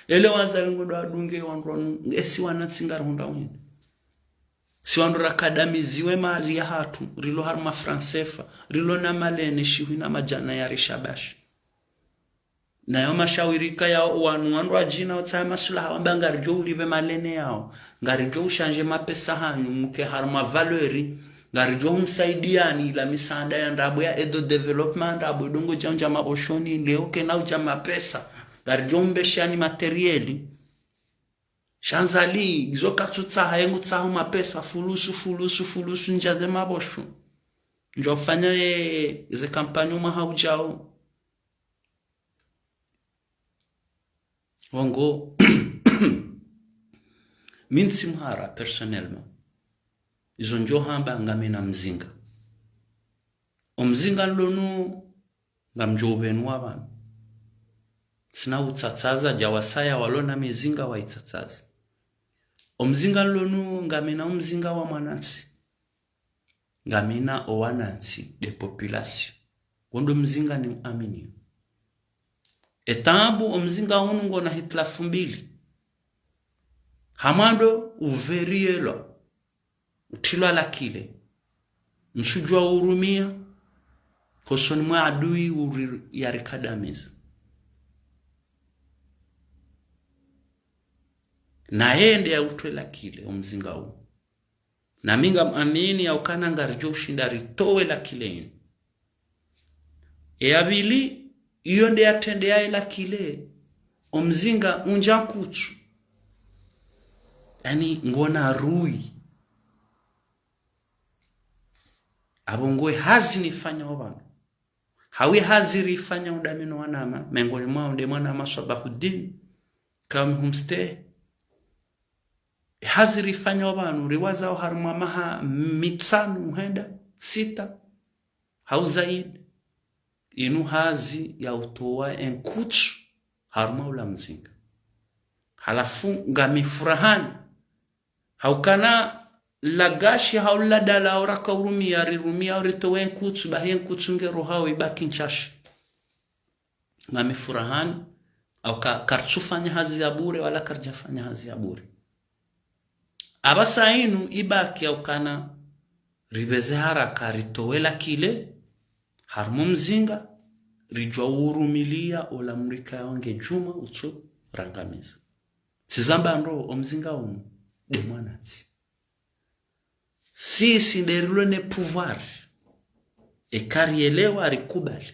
Ele wazali ngodo adunge wandru wanu, nge si wanantsi ngarihundra uhindru. Si wandru rakadamiziwe mali yahatru, rilo harumwa franc CFA, rilo na malene shihwi na madjana ya rishabashi. Nayo mashawiri kayao wanu wandru wadjina otsaha masulaha wamba ngaridjo ulipve malene yao, ngaridjo ushanje mapesa hanyu, muke harumwa valeur, ngaridjo umsaidiyani ila misaada ya ndrabo ya aide au développement, ndrabo idongo djandja maboshoni, leo kena udja mapesa, ngaridjo umbeshani matériel. Sha Azali, izo katsutsaha, ye ngutsaho mapesa, fulusu, fulusu, fulusu, ndja ze mabosho. Ndjo ufanya ye, ze kampanyi mwaha udjao. Wongo, mi ntsi mhara, personnellement. Izo ndjo hamba ngamina mzinga. Omzinga nlonu, ngamdjo upvenua pvanu. Tsina utsatsaza, dja wasaya walona mizinga waitsatsaza. Omzinga nlonu, ngamina omzinga wa mwanantsi. Ngamina owanantsi, de population. Wo ndo mzinga niuaminio. Etabu omzinga unu ngona hitilafu mbili. Hamwando uverrouillelwa. Utrilwa la clé. Ntsudjua urumia, hosoni mwa adui uri yarikadamiza. Naye nde ya utwe la clé, omzinga u. Nami ngamwamini ya ukana ngaridjo ushinda ritowe la clé inu. Eya pvili, iyo nde ya trende ya ela clé, omzinga undja nkutsu. Yaani, ngona rui. Apvo ngo ye hazi nifanyao pvanu. Hau ye hazi rifanyao ndami no wanama, mengoni mwao nde mwanama Swabahuddin, kami humste. Ye hazi rifanyao pvanu, riwazao harumwa maha mitsanu hwenda, sita. Hau zaidi, inu hazi ya utowa enkutsu harumwa ula mzinga. Halafu ngami furahani, ha ukana la gashi hau la dala hau raka urumia, rirumia, hau ritowa enkutsu, bahi enkutsu ngero hau ibaki ntsashi. Ngami furahani, ha uka karitsufanya hazi ya bure, wala karidjafanya hazi ya bure. Apvasa inu ibaki ya ukana ripveze haraka ritowe la clé, harumwa omzinga, ridjua urumilia ola mrika ya wange djuma utso rangamiza. Tsizamba ndo omzinga unu, de mwanantsi. Sisi nde rilo ne pouvoir, eka rielewa rikubali.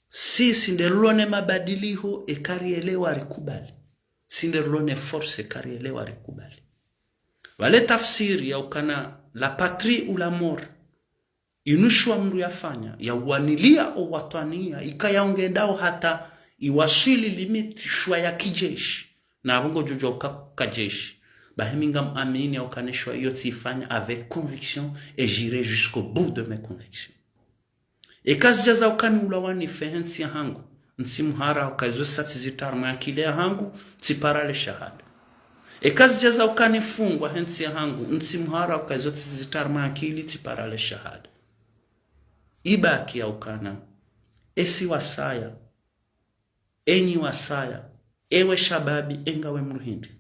Sisi nde rilo ne mabadiliho, eka rielewa rikubali. Si nde rilo ne force, eka rielewa rikubali. Pvale tafsiri ya ukana la patrie ou la mort. Inu shwa mndru yafanya, ya uwanilia owatwaniya, ikaya ungendao hata iwaswili limite shwa ya kijeshi. Na apvo ngodjo djua uka kajeshi. Bahi mi ngamwamini ya ukana eshwa iyo tsiifanya avec conviction et j'irai jusqu'au bout de mes convictions. Eka zidja za ukana ulawa nife he ntsi yahangu, ntsi mhara uka izo sa tsizitria harumwa akili yahangu, tsipara le shahada. Eka zidja za ukana nifungwa he ntsi yahangu, ntsi mhara uka izo tsizitria harumwa akili, tsipara le shahada. Ibaki ya ukana, esi wasaya, enyi wasaya, Ewe shababi, enga we mdru hindri.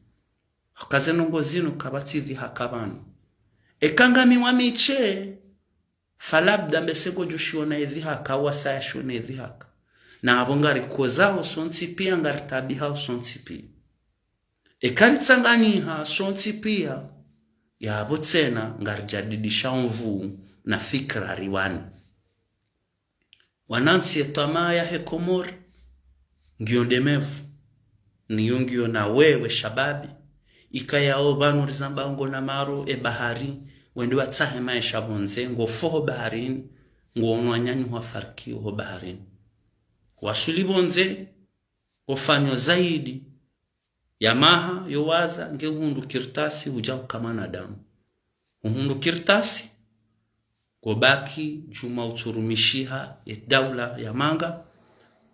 Haka ze ndrongoo zinu kapvatsi dhihaka pvanu. Eka ngami wa mishe, fa labda mbese ngodjo shiona edhihaka, wasaya shiona edhihaka. Na apvo ngarikozao sontsi pia, ngaritaabihao sontsi pia. Eka ritsanganyiha sontsi pia, yapvo tsena ngarijadidisha omvu na fikira riwani. Wanantsi, etwamaa yahe Komori ngiyo ndemevu, niyo ngiyo na wewe shababi, ikayao pvanu rizambao ngona maro ebahari, wende watsahe maesha pvondze, ngofoho baharini, ngoonwa nyanyu wafariki oho baharini. Wasuli pvondze, ofanyo zaidi ya maha yowaza, nge uhundru kartasi hudja uka mwanadamu. Uhundru kartasi, ngobaki djuma utsurumishiha edaula ya manga,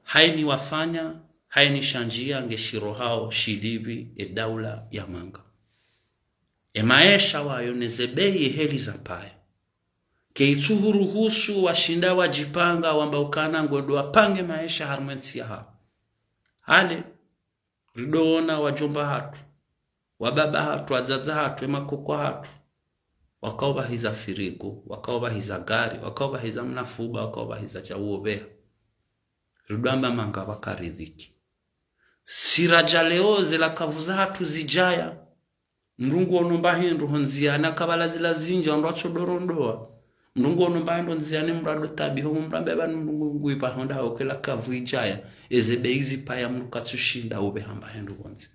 haini wafanya, haini shandjia nge shirohao shilipvi edaula ya manga. Emaesha wayo neze bei eheli zapvaya. Keitsuhuruhusu washinda wadjipanga wamba ukana ngwendo wapange maesha harumwa entsi yahao. Hale, ridoona wadjomba hatru, wababa hatru, wadzadze hatru, emakoko hatru, wakaopvahiza firigo, wakaopvahiza gari, wakaopvahiza mnafuba, wakaopvahiza chauoveha. Ridoamba manga pvwaka riziki. Siraja leo zela kavu zahatru zidjaya. Mdru nguono mba hindru hondziani, akapvala zila zindji, wandru watsodorondoa. Mdru nguono mba hindru hondziani, mdru adotaabiho, mdru ambe pvanu mdru ngu-, nguipva honda hokela kavu idjaya. Eze bei zipvaya mdru katsushinda upveha mba hindru pvondze.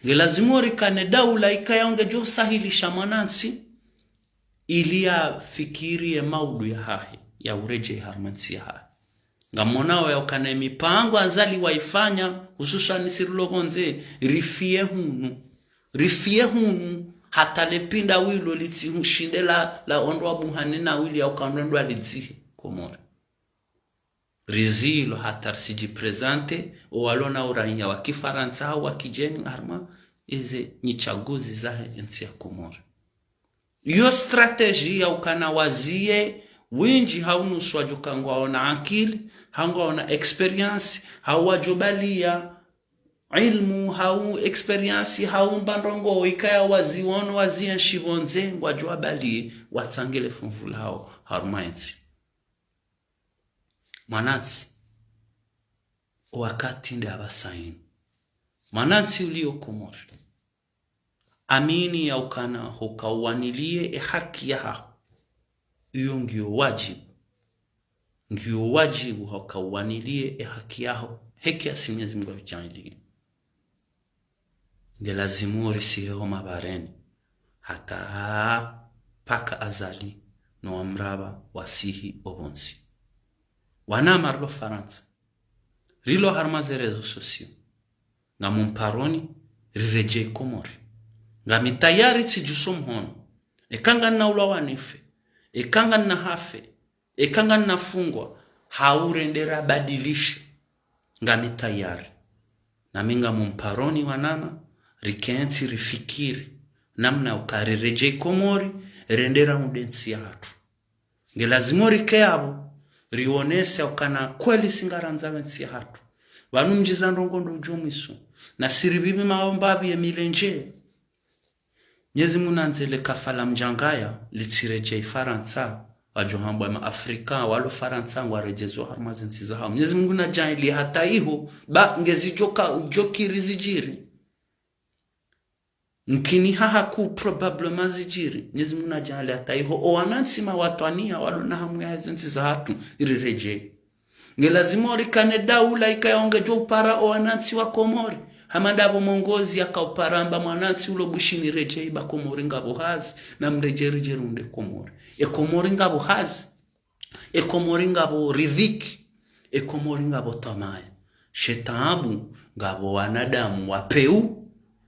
Ngelazimu orikane daula ikayao ngedjo sahilisha mwanantsi, ili yafikiri emaudu yahahe, ya uredjei harumwa entsi yahahe. Ngamonao yaukana emipango Azali waifanya, hususwani si rilo pvondze, rifie hunu. Rifie hunu, hata lepinda wilo litsi hushinde la, la ondro wabuhane na wili yauka ondro ndo alidzihe Komori. Rizilo hata risidjiprezante, owalona uraiya wa kifarantsa hau wa kidjeni harumwa eze nyitsaguzi zahe entsi ya Komori. Iyo stratégie yaukana wazie, windji hau nusu wadjoka ngwaona akili, hau ngwaona expérience, hau wadjobaliya ilmu, hau expérience, hau mba ndrongoo ikaya waziwono wazienshi pvondze, ngwadjowabaliye watsangele funvu lawo harumwa entsi. Mwanantsi, owakati nde apvasa inu. Mwanantsi ulio Komori, amini yaukana hukauwaniliye ehaki yahaho. Iyo ngiyo wadjibu. Ngiyo wadjibu hukauwaniliye ehaki yaho. Heki yasi Mwenyezi Mungu yahudjaanliye. Ngelazimu orisihe ho mabareni. Hata paka Azali no wamrapva wasihi opvontsi. Wanama rilo Farantsa, rilo harumwa ze réseaux sociaux. Ngamumparoni, riredjei Komori. Ngami tayari tsidjuso mhono. Eka nganina ulwa wanife. Eka nganina hafe. Eka nganina fungwa. Hau rende rabadilishe. Ngami tayari. Nami ngamumparoni wanama, rikentsi rifikiri. Namna uka riredjei Komori, rende raunde entsi yahatru. Ngelazimu rike apvo, rionese ukana kweli si ngarandzao entsi yahatru. Pvanu mdji za ndrongoo ndo udjo mwiso. Na siripvipvi maomba apvi ye milendje. Mwenyezi Mungu nandzele kafa la mdjangaya, litsiredjei Farantsa, wadjo hambwa ma Afrika, walo Farantsa, ngwaredjezwa harumwa ze ntsi zahao. Mwenyezi Mungu nadjaanliye hata iho, ba ngezidjoka, djokiri zidjiri. Mkini hahaku probablement zidjiri. Mwenyezi Mungu nadjaanliye hata iho. Owanantsi mawatwaniya, walo na hamu ya heze ntsi zahatru, iriredjei. Ngelazimu orikane daula ikayao ngedjo upara owanantsi wa Komori. Hama ndapvo mongozi yakaupara amba mwanantsi ulo Bushini redjei ba Komori ngapvo hazi. Na mredjei ridje riunde Komori. E Komori ngapvo hazi. E Komori ngapvo riziki. E Komori ngapvo twamaya. She taabu ngapvo wanadamu wa peu,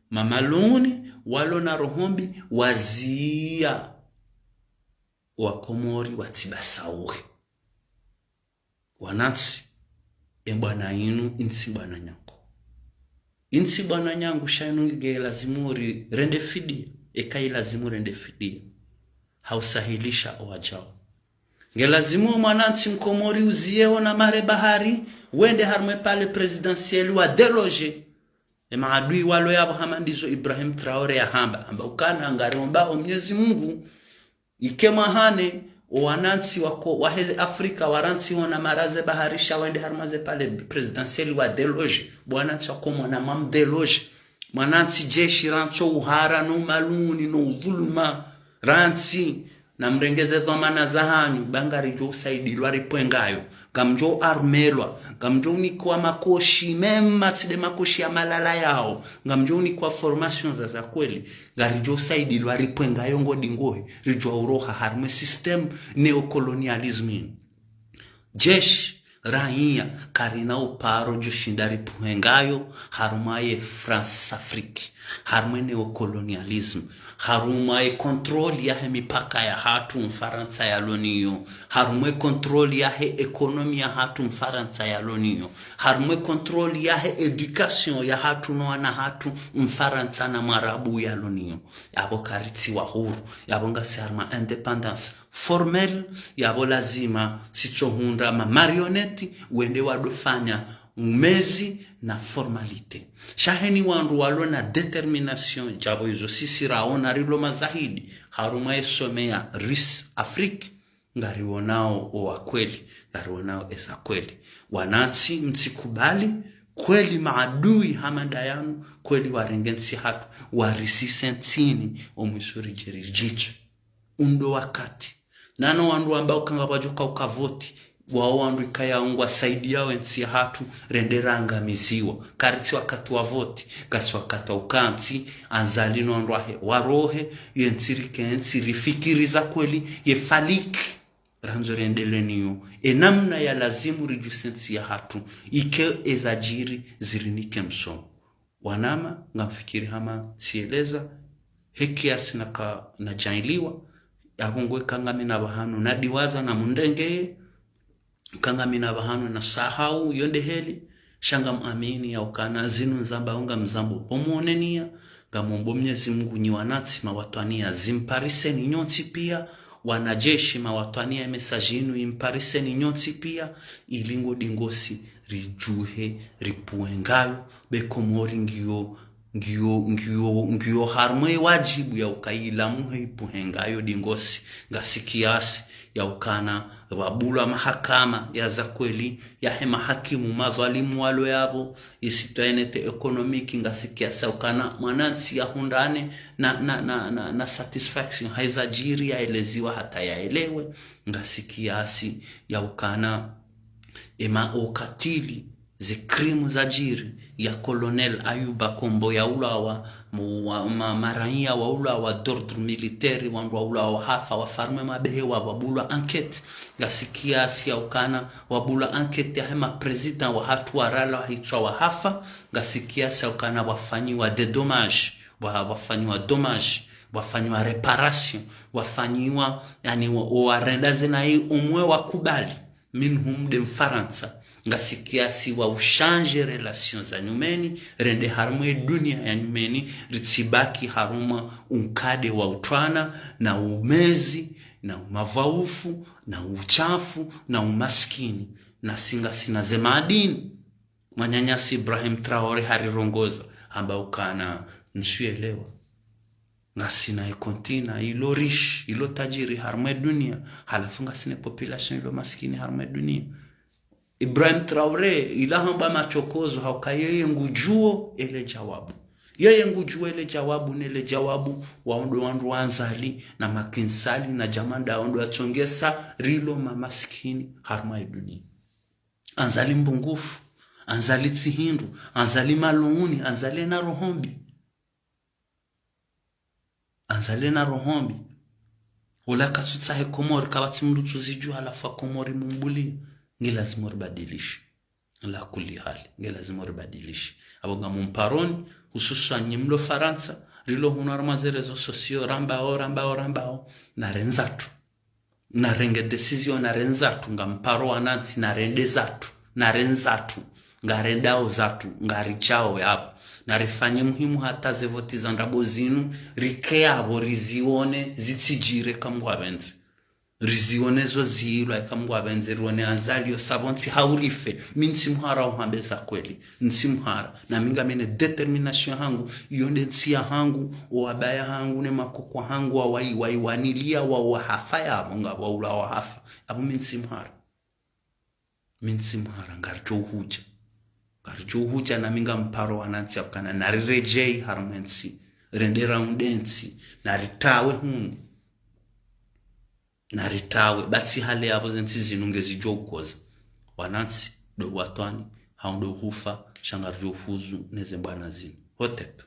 mamaluni, walo na roho mbi, waziya wa Komori watsibasauhe. Wanantsi, e bwana inu, intsi bwana nyangu. Intsi bwana nyangu, sha inu nge lazimu ri rende fidiya, eka ilazimu rende fidiya. Hausahilisha owadjao. Nge lazimu o mwanantsi mkomori uziye hona mare bahari, wende harumwa e palais présidentiel wa déloger e maadui walo yapvo, hama ndizo Ibrahim Traoré yahamba, hamba ukana ngariomba o Mwenyezi Mungu, ike mwahane, o wanantsi wako, wahe Afrika warantsi hona mare ze bahari sha wende harumwa ze palais présidentiel wa déloger, bo wanantsi wako mwana mam déloger, mwanantsi jeshi rantso uhara no umaluni no udhuluma, rantsi, namrenge ze dhwamana zahanyu, ba ngaridjo usaidilwa ripvwe ngayo, ngamdjo armelwa, ngamdjo unikwa makoshi, même tsi nde makoshi ya malala yao, ngamdjo unikwa formation za za kweli, ngaridjo usaidilwa ripvwe ngayo ngodingohe, ridjua uroha harumwa e système néocolonialisme inu. Jeshi, raia, karina uparo djoshinda ripvuhe ngayo harumwa ye France-Afrique, harumwa e néocolonialisme, harumwa e contrôle yahe mipaka yahatru Mfarantsa yalo niyo, harumwa e contrôle yahe économie yahatru Mfarantsa yalo niyo, harumwa e contrôle yahe éducation yahatru no wana hatru Mfarantsa na Mwarabu yalo niyo. Yapvo karitsiwa huru, yapvo ngasi harumwa indépendance formelle, yapvo lazima sitsohundra ma marionnettes wende wadofanya umezi na formalité. Sha heni wandru walo na détermination, djapvo izo sisi raona rilo mazahidi harumwa e sommet ya Russie-Afrique, ngarionao o wa kweli, ngarionao eza kweli. Wanantsi, mtsikubali kweli maadui hama ndayanu kweli warenge ntsi hatru, warisise ntsini, o mwiso ridje ridjitswe. Undo wakati. Nano wandru wamba uka ngwadjo ka uka voti, wao wandru ikaya ngwasaidiao e ntsi yahatru, rende rangamiziwa. Karitsi wakati wa voti, ngasi wakati wa ukantsi, Azali no wandru wahe, warohe, ye ntsi rike ntsi rifikiri za kweli, ye faliki randzo rendele niyo. E namna ya lazimu ridjuse ntsi yahatru, ike eza djiri zirinike msomo. Wanama, ngamfikiri hama tsieleza, he kiasi naka nadjailiwa, yapvo ngwe ka ngamina pvahanu nadiwaza na mundrengeye, ka ngamina pvahanu nasahau yo nde heli, sha ngamwamini ya ukana zinu nzambao ngamzambo ho mwonenia, ngamombo Mwenyezi Mungu nyi wanantsi mawatwaniya zimpariseni nyontsi pia, wanajeshi mawatwaniya e message inu impariseni nyontsi pia, ili ngodingosi ridjuhe ripvwe ngayo, be Komori ngiyo, ngiyo, ngiyo, ngiyo harumwa e wadjibu ya uka ilamuhe ipvuhe ngayo dingosi, ngasi kiasi ya ukana pvwabulwa mahakama ya za kweli, yahe mahakimu madhwalimu walo yapvo, ye citoyenneté économique, ngasi kiasi ya ukana mwanantsi yahundrane na, na, na, na, na satisfaction ha eza djiri yaeleziwa hata yaelewe, ngasi kiasi ya ukana ema okatili, ze crime zadjiri, ya Colonel Ayouba Kombo yaulawa, mu-, wa-, ma-, maraiya waulawa, d'ordre militaire, wandru waulawa wahafa, wafarume mabehewa, wabulwa enquête, ngasi kiasi ya ukana, wabulwa enquête yahe ma président wahatru warala wahitswa wahafa, ngasi kiasi ya ukana wafanyiwa dédommage, wa-, wafanyiwa dommage, wafanyiwa réparation, wafanyiwa, yani, wa-, warenda zena i umwe wakubali. Minhum nde Mfarantsa, ngasi kiasi wa ushanje relations za nyumeni, rende harumwa e dunia ya nyumeni, ritsibaki harumwa unkade wa utwana, na umezi, na umavaufu, na uchafu, na umaskini, nasi ngasina ze madini. Mwananyasi Ibrahim Traoré harirongoza, hamba ukana nsuelewa. Ngasina e continent ilo riche, ilo tajiri harumwa e dunia, halafu ngasina e population ilo maskini harumwa e dunia. Ibrahim Traoré, ila hamba machokozo, hauka yeye ngudjuo ele djawabu. Yeye ngudjuo ele djawabu, nele djawabu, wao ndo wandru wa Azali, na Macky Sall, na djamanda, wao ndo watsongesa rilo mamaskini harumwa e dunia. Azali Mbungufu, Azali Tsihindru, Azali Malunguni, Azali na roho mbi. Azali na roho mbi. Ola katsutsaha e Komori, kapvatsi mndru tsuzidjua, halafu wa Komori mumbulie. Nge lazimu ribadilishe. Ala kulli hali, nge lazimu ribadilishe. Apvo ngamumparoni, hususwan nyi mlo Farantsa, rilo hunu harumwa ze réseaux sociaux, rambao, rambao, rambao, na rendzatru. Narenge décision, narendze zatru, ngamparo wanantsi, narende zatru, narende zatru, ngarendao zatru, ngaridjao yapvo. Narifanye muhimu hata ze voti za ndrabo zinu, rike yapvo rizione, zitsidjire kamwe ngwapvendze. Rizione zo zilwa, eka Mngu apvendze rione Azali yo sa pvo ntsi haurife. Mi ntsi mhara, uhambe za kweli. Ntsi mhara. Na mi ngamina détermination yahangu, iyo nde ntsi yahangu, o wabaya hangu, ne makoko hangu, wa wai, wai, wanilia, wa, wahafa yapvo, ngapvo ula wahafa. Apvo mi ntsi mhara. Mi ntsi mhara, ngaridjo uhudja. Ngaridjo uhudja na mi ngamparo wanantsi apvo ukana, nariredjei harumwa entsi. Rende raunde ntsi. Naritawe hunu. Naritawe. Ba tsi hale yapvo ze ntsi zinu ngezidjo ukoza. Wanantsi, ndo watwani, hau ndo hufa, sha ngaridjo ufuzu, neze mbwana zinu. Hotep.